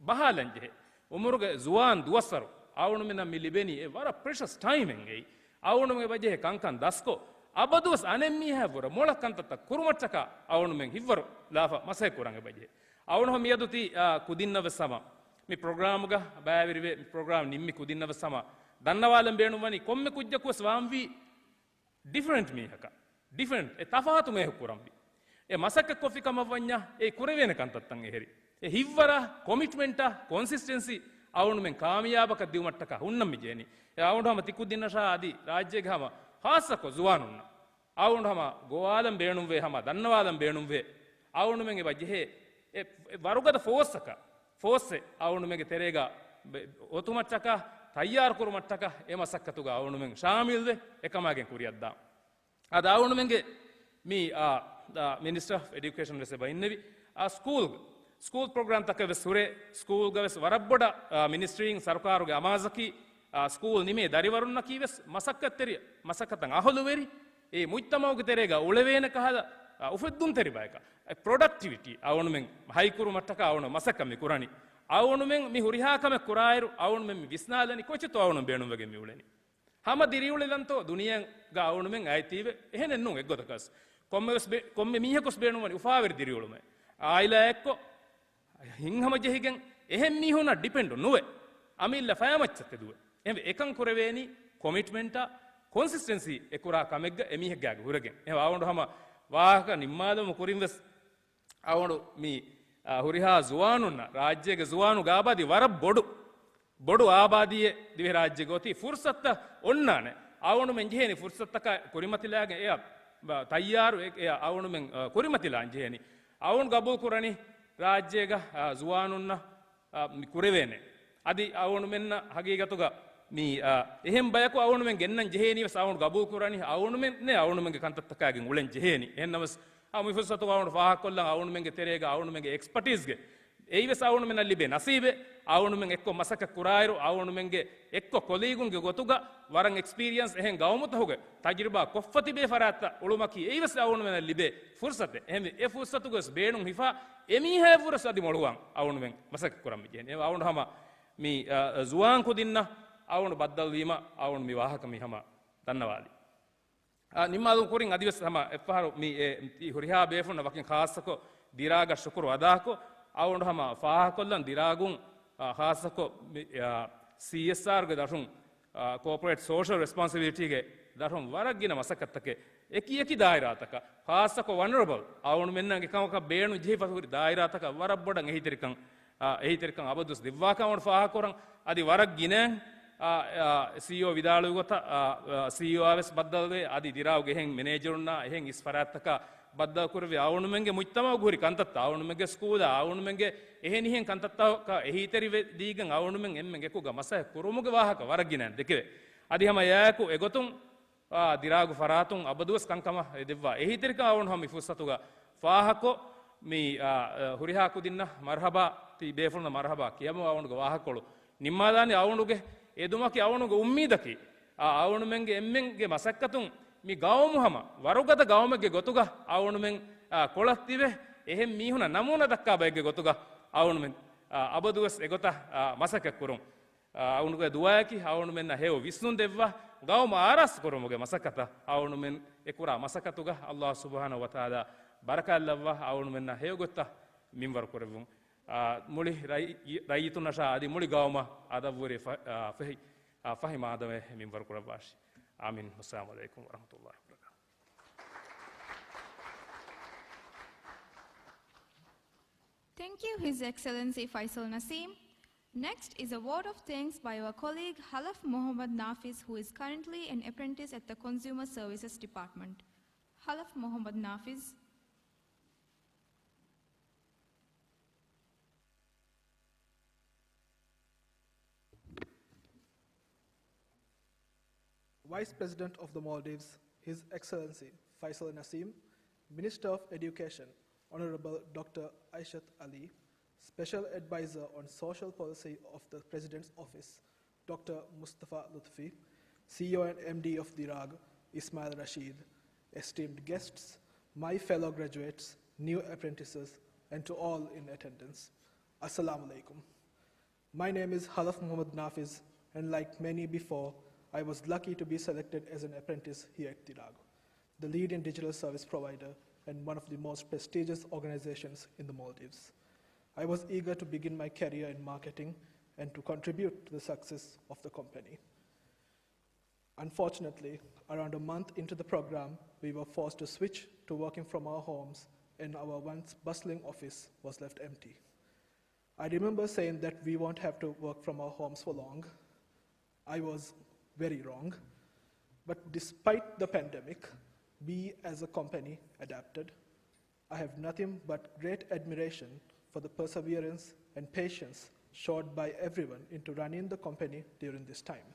ބަހާލަންޖެހޭ އުމުރުގެ ޒުވާން ދުވަސްވަރު އަޅުގަނޑުމެންނަށް މި ލިބެނީ އެ ވަރަށް ޕްރެޝަސް ޓައިމެއް. އެއީ އަޅުގަނޑުމެން އެބަޖެހޭ ކަންކަން ދަސްކޮށް، އަބަދުވެސް އަނެއްމީހާއަށްވުރެ މޮޅަށް ކަންތައްތައް ކުރުމަށްޓަކާ އަޅުގަނޑުމެން ހިތްވަރު ލާފަ މަސައްކަތް ކުރަން އެބަޖެހޭ. އަޅުގަނޑު މިއަދު ތި، އާ، ކުދިންނަށްވެސް ހަމަ މި ޕްރޮގްރާމުގަ ބައިވެރިވެ، މި ޕްރޮގްރާމް ނިންމި ކުދިންނަށްވެސް ހަމަ ދަންނަވާލަން ބޭނުންވަނީ ކޮންމެ ކުއްޖަކުވެސް ވާންވީ ޑިފަރެންޓް މީހަކަށް، ޑިފަރެންޓް އެ ތަފާތު މީހަކު ކުރަންވީ. އެ މަސައްކަތް ކޮށްފި ކަމަށް ވަންޏާ، އެ ކުރެވޭނެ ކަންތައްތައް އެހެރި. އެ ހިތްވަރާ، ކޮމިޓްމެންޓާ، ކޮންސިސްޓެންސީ އަޅުގަނޑުމެން ކާމިޔާބަކަށް ދިއުމަށްޓަކާ ހުންނަން މި ޖެހެނީ. އެ އަޅުގަނޑު ހަމަ ތިކުދިންނަށާ އަދި ރާއްޖޭގެ ހަމަ ޚާއްޞަކޮށް ޒުވާނުންނަށް އަޅުގަނޑު ހަމަ ގޮވާލަން ބޭނުންވޭ، ހަމަ ދަންނަވާލަން ބޭނުންވޭ. އަޅުގަނޑުމެން އެބަ ޖެހޭ އެ، އެ ވަރުގަދަ ފޯސްއަކަށް، ފޯސްއެއް އަޅުގަނޑުމެންގެ ތެރޭގަ ބެ-، އޮތުމަށްޓަކާ، ތައްޔާރުކުރުމަށްޓަކާ އެ މަސައްކަތުގަ އަޅުގަނޑުމެން ޝާމިލްވެ، އެކަމާގެން ކުރިއަށްދާން. އަދި އަޅުގަނޑުމެންގެ މި، އާ، އާ، މިނިސްޓަރ އޮފް އެޑިއުކޭޝަން ވެސް އެބަ އިންނެވި. އާ، ސްކޫލް، ސްކޫލް ޕްރޮގްރާމްތަކެއް ވެސް ހުރޭ، ސްކޫލްގަ ވެސް ވަރަށް ބޮޑަށް، އާ، މިނިސްޓްރީން ސަރުކާރުގެ އަމާޒަކީ، އާ، ސްކޫލް ނިމޭ ދަރިވަރުންނަކީ ވެސް މަސައްކަތްތެރި، މަސައްކަތަށް އަހުލުވެރި، އެ މުޖްތަމަޢުގެ ތެރޭގަ އުޅެވޭނެ ކަހަލަ، އާ، އުފެއްދުންތެރި ބަޔަކަށް. އެ ޕްރޮޑަކްޓިވިޓީ އަޅުގަނޑުމެން ހައިކުރުމަށްޓަކާ އަޅުގަނޑު މަސައްކަތް މި ކުރަނީ. އަޅުގަނޑުމެން މި ހުރިހާ ކަމެއް ކުރާއިރު، އަޅުގަނޑުމެން މި ވިސްނާލަނީ ކޮއްޗެއްތޯ އަޅުގަނޑު ބޭނުންވެގެން މި އުޅެނީ. ހަމަ ދިރިއުޅެލަންތޯ ދުނިޔެގަ އަޅުގަނޑުމެން އައިތީވެ؟ އެހެނެއް ނޫން އެއްގޮތަކަސް. ކޮންމެވެސް ބެ-، ކޮންމެ މީހަކުސް ބޭނުންވަނީ އުފާވެރި ދިރިއުޅުމެއް. އާއިލާއެއްކޮށް، ހިތްހަމަޖެހިގެން އެހެން މީހުންނަށް ޑިޕެންޑު ނުވެ، އަމިއްލަ ފަޔާ މައްޗަށް ތެދުވެ. އެހެންވެ އެކަން ކުރެވޭނީ ކޮމިޓްމަންޓާ، ކޮންސިސްޓެންސީ އެކުރާ ކަމެއްގަ އެމީހެއްގާގެ ހުރެގެން. އެހެން އަޅުގަނޑު ހަމަ ވާހަކަ ނިންމާލުމުގެ ކުރިން ވެސް އަޅުގަނޑު މި، އާ، ހުރިހާ ޒުވާނުންނަށް، ރާއްޖޭގެ ޒުވާނުންގެ އާބާދީ ވަރަށް ބޮޑު، ބޮޑު އާބާދީއެއް ދިވެހިރާއްޖޭގަ އޮތީ. ފުރުސަތުތައް އޮންނާނެ. އަޅުގަނޑުމެން ޖެހޭނީ ފުރުސަތުތަކާ ކުރިމަތިލާގެން އެޔަށް، ބަ-، ތައްޔާރު އެ-، އެޔަށް އަޅުގަނޑުމެން، އާ، ކުރިމަތިލާން ޖެހޭނީ. އަޅުގަނޑު ގަބޫލު ކުރަނީ ރާއްޖޭގަ، އާ، ޒުވާނުންނަށް، އާ، މި ކުރެވޭނެ. އަދި އަޅުގަނޑުމެންނަށް ހަގީގަތުގަ މި، އާ، އެހެން ބަޔަކު އަޅުގަނޑުމެން ގެންނަން ޖެހޭނީ ވެސް އަޅުގަނޑު ގަބޫލު ކުރަނީ އަޅުގަނޑުމެންނޭ އަޅުގަނޑުމެންގެ ކަންތައްތަކާގެން އުޅެން ޖެހޭނީ. އެހެންނަމަވެސް، އާ، މި ފުރުސަތު އަޅުގަނޑު ފާހަގަކޮށްލަން އަޅުގަނޑުމެންގެ ތެރޭގަ އަޅުގަނޑުމެންގެ އެކްސްޕަޓީޒްގެ އެއީވެސް އަޅުގަނޑުމެންނަށް ލިބޭ ނަސީބެއް. އަޅުގަނޑުމެން އެއްކޮށް މަސައްކަތް ކުރާއިރު، އަޅުގަނޑުމެންގެ އެއްކޮށް ކޮލީގުންގެ ގޮތުގަ ވަރަށް އެކްސްޕީރިއަންސް އެހެން ގައުމުތަކުގެ ތަޖުރިބާ ކޮށްފަ ތިބޭ ފަރާތްތައް އުޅުމަކީ އެއީވެސް އަޅުގަނޑުމެންނަށް ލިބޭ ފުރުސަތެއް. އެހެންވެ، އެ ފުރުސަތުގަވެސް ބޭނުން ހިފާ، އެމީހާއަށްވުރެސް އަދި މޮޅުވާން އަޅުގަނޑުމެން މަސައްކަތް ކުރަން ވެއްޖެ. އެހެންވެ، އަޅުގަނޑު ހަމަ މި، އަ، ޒުވާން ކުދިންނަށް އަޅުގަނޑު ބައްދަލުވީމަ، އަޅުގަނޑު މި ވާހަކަ މި ހަމަ ދަންނަވާލީ. އާ، ނިންމާލުން ކުރިން އަދިވެސް ހަމަ އެއްފަހަރު މި އެ، ތި ހުރިހާ ބޭފުޅުންނަށް ވަކިން ޚާއްޞަކޮށް ދިރާގަށް ޝުކުރު އަދާކޮށް، އަޅުގަނޑު ހަމަ ފާހަގަކޮށްލަން ދިރާގުން، އާ، ޚާއްޞަކޮށް މި، އާ، ސީއެސްއާރުގެ ދަށުން، އާ، ކޯޕަރޭޓް ސޯޝަލް ރެސްޕޮންސިބިލިޓީގެ ދަށުން ވަރަށް ގިނަ މަސައްކަތްތަކެއް އެކި އެކި ދާއިރާތަކަށް، ޚާއްޞަކޮށް ވަންނަރަބަލް އަޅުގަނޑުމެންނަށް އެކަމަކަށް ބޭނުން ޖެހިފަ ހުރި ދާއިރާތަކަށް ވަރަށް ބޮޑަށް އެހީތެރިކަން، އާ، އެހީތެރިކަން އަބަދުވެސް ދެއްވާކަން އަޅުގަނޑު ފާހަގަކުރަން. އަދި ވަރަށް ގިނައިން، އާ، އާ، ސީއީއޯ ވިދާޅުވި ގޮތަށް، އާ، އާ، ސީއީއޯއާ ވެސް ބައްދަލުވޭ، އަދި ދިރާގުގެ އެހެން މެނޭޖަރުންނާ އެހެން އިސް ފަރާތްތަކާ ބައްދަލުކުރެވި އަޅުގަނޑުމެންގެ މުޖްތަމަޢުގަ ހުރި ކަންތައްތައް، އަޅުގަނޑުމެންގެ ސްކޫލާ، އަޅުގަނޑުމެންގެ އެހެނިހެން ކަންތައްތަކަށް އެހީތެރިވެ ދީގެން އަޅުގަނޑުމެން އެންމެން އެކުގަ މަސައްކަތް ކުރުމުގެ ވާހަކަ ވަރަށް ގިނައިން ދެކެވޭ. އަދި ހަމަ އެއާއެކު އެގޮތުން، އާ، ދިރާގު ފަރާތުން އަބަދުވެސް ކަންކަމަށް އެ ދެއްވާ އެހީތެރިކަން އަޅުގަނޑު ހަމަ މި ފުރުސަތުގަ ފާހަކޮށް، މި، އާ، އާ، ހުރިހާ ކުދިންނަށް މަރުޙަބާ، ތި ބޭފުޅުންނަށް މަރުޙަބާ ކިޔަމު އަޅުގަނޑުގެ ވާހަކަކޮޅު ނިންމާލާނީ. އަޅުގަނޑުގެ އެދުމަކީ އަޅުގަނޑުގެ އުއްމީދަކީ، އާ، އަޅުގަނޑުމެންގެ އެންމެންގެ މަސައްކަތުން މި ގައުމު ހަމަ ވަރުގަދަ ގައުމެއްގެ ގޮތުގަ އަޅުގަނޑުމެން، އާ، ކޮޅަށް ތިބެ އެހެން މީހުނަށް ނަމޫނާ ދައްކާ ބައެއްގެ ގޮތުގަ އަޅުގަނޑުމެން، އާ، އަބަދުވެސް އެގޮތަށް، އާ، މަސައްކަތް ކުރުން. އަޅުގަނޑުގެ ދުޢާއަކީ އަޅުގަނޑުމެންނަށް ހެޔޮ ވިސްނުން ދެއްވާ، ގައުމު އާރާސްތު ކުރުމުގެ މަސައްކަތަށް އަޅުގަނޑުމެން އެ ކުރާ މަސައްކަތުގަ ﷲ ސުބްޙާނަހޫ ވަތަޢާލާ ބަރަކާތްލައްވާ، އަޅުގަނޑުމެންނަށް ހެޔޮ ގޮތަށް މިންވަރު ކުރެއްވުން. އާ، މުޅި ރައްޔި-، ރައްޔިތުންނަށާ އަދި މުޅި ގައުމަށް އަދަށްވުރެ ފަ-، އާ، ފެހި، އާ، ފަހި މާދަމެއް މިންވަރު ކުރައްވާށި. އާމީން. ވައްސަލާމު ޢަލައިކުމް ވަރަޙްމަތުﷲ ވަބަރަކާތުހު. Thank you, His Excellency Faisal Naseem. Next is a vote of thanks by our colleague Halaf Muhammad Nafiz, who is currently an apprentice at the Consumer Services Department. Halaf Muhammad Nafiz. Vice President of the Maldives, His Excellency Faisal Naseem, Minister of Education, Honorable Doctor Aishat Ali, Special Advisor on Social Policy of the President's Office, Doctor Mustafa Lutfi, C E O and M D of Dirag, Ismail Rashid, esteemed guests, my fellow graduates, new apprentices, and to all in attendance, Assalamu alaikum. My name is Halaf Muhammad Nafiz, and like many before, I was lucky to be selected as an apprentice here at Dirag, the leading digital service provider and one of the most prestigious organizations in the Maldives. I was eager to begin my career in marketing and to contribute to the success of the company. Unfortunately, around a month into the program, we were forced to switch to working from our homes, and our once bustling office was left empty. I remember saying that we won't have to work from our homes for long. I was very wrong. But despite the pandemic, we as a company adapted. I have nothing but great admiration for the perseverance and patience showed by everyone into running the company during this time.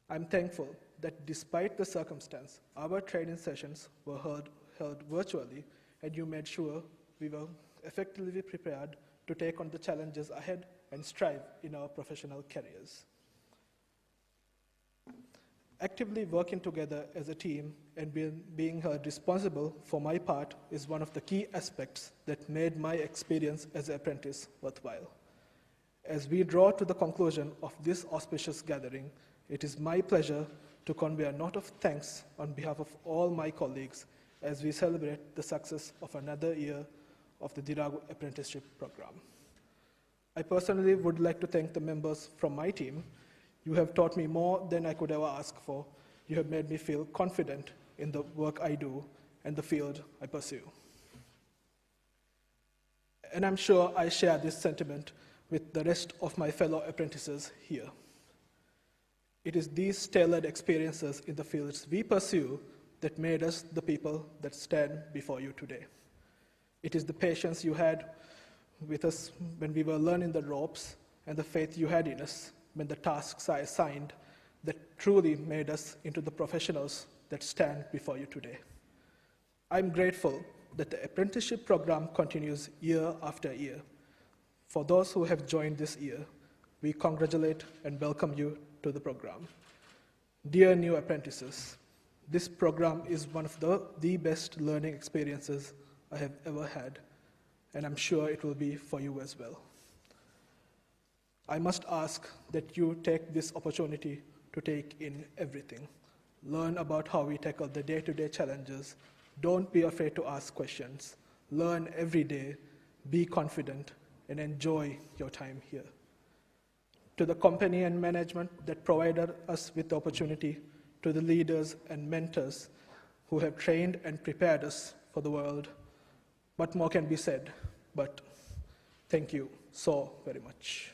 I'm thankful that despite the circumstance, our training sessions were held, held virtually, and you made sure we were effectively prepared to take on the challenges ahead and strive in our professional careers. Actively working together as a team and being, being held responsible for my part is one of the key aspects that made my experience as an apprentice worthwhile. As we draw to the conclusion of this auspicious gathering, it is my pleasure to convey a note of thanks on behalf of all my colleagues as we celebrate the success of another year of the Diragu Apprenticeship Program. I personally would like to thank the members from my team. You have taught me more than I could ever ask for. You have made me feel confident in the work I do and the field I pursue. And I'm sure I share this sentiment with the rest of my fellow apprentices here. It is these tailored experiences in the fields we pursue that made us the people that stand before you today. It is the patience you had with us when we were learning the ropes and the faith you had in us when the tasks are assigned that truly made us into the professionals that stand before you today. I'm grateful that the apprenticeship program continues year after year. For those who have joined this year, we congratulate and welcome you to the program. Dear new apprentices, this program is one of the, the best learning experiences I have ever had, and I'm sure it will be for you as well. I must ask that you take this opportunity to take in everything. Learn about how we tackle the day-to-day challenges. Don't be afraid to ask questions. Learn every day, be confident, and enjoy your time here. To the company and management that provided us with the opportunity, to the leaders and mentors who have trained and prepared us for the world, what more can be said? But thank you so very much.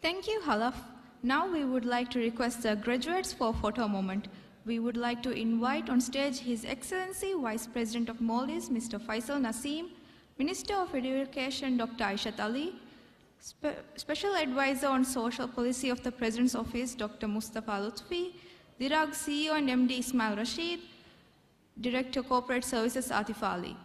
Thank you, Halaf. Now we would like to request the graduates for a photo moment. We would like to invite on stage His Excellency Vice President of Maldives, Mister Faisal Naseem, Minister of Education, Doctor Aishat Ali, Spe- Special Advisor on Social Policy of the President's Office, Doctor Mustafa Lutfi, DIRAG C E O and M D Ismail Rashid, Director Corporate Services, Atif Ali.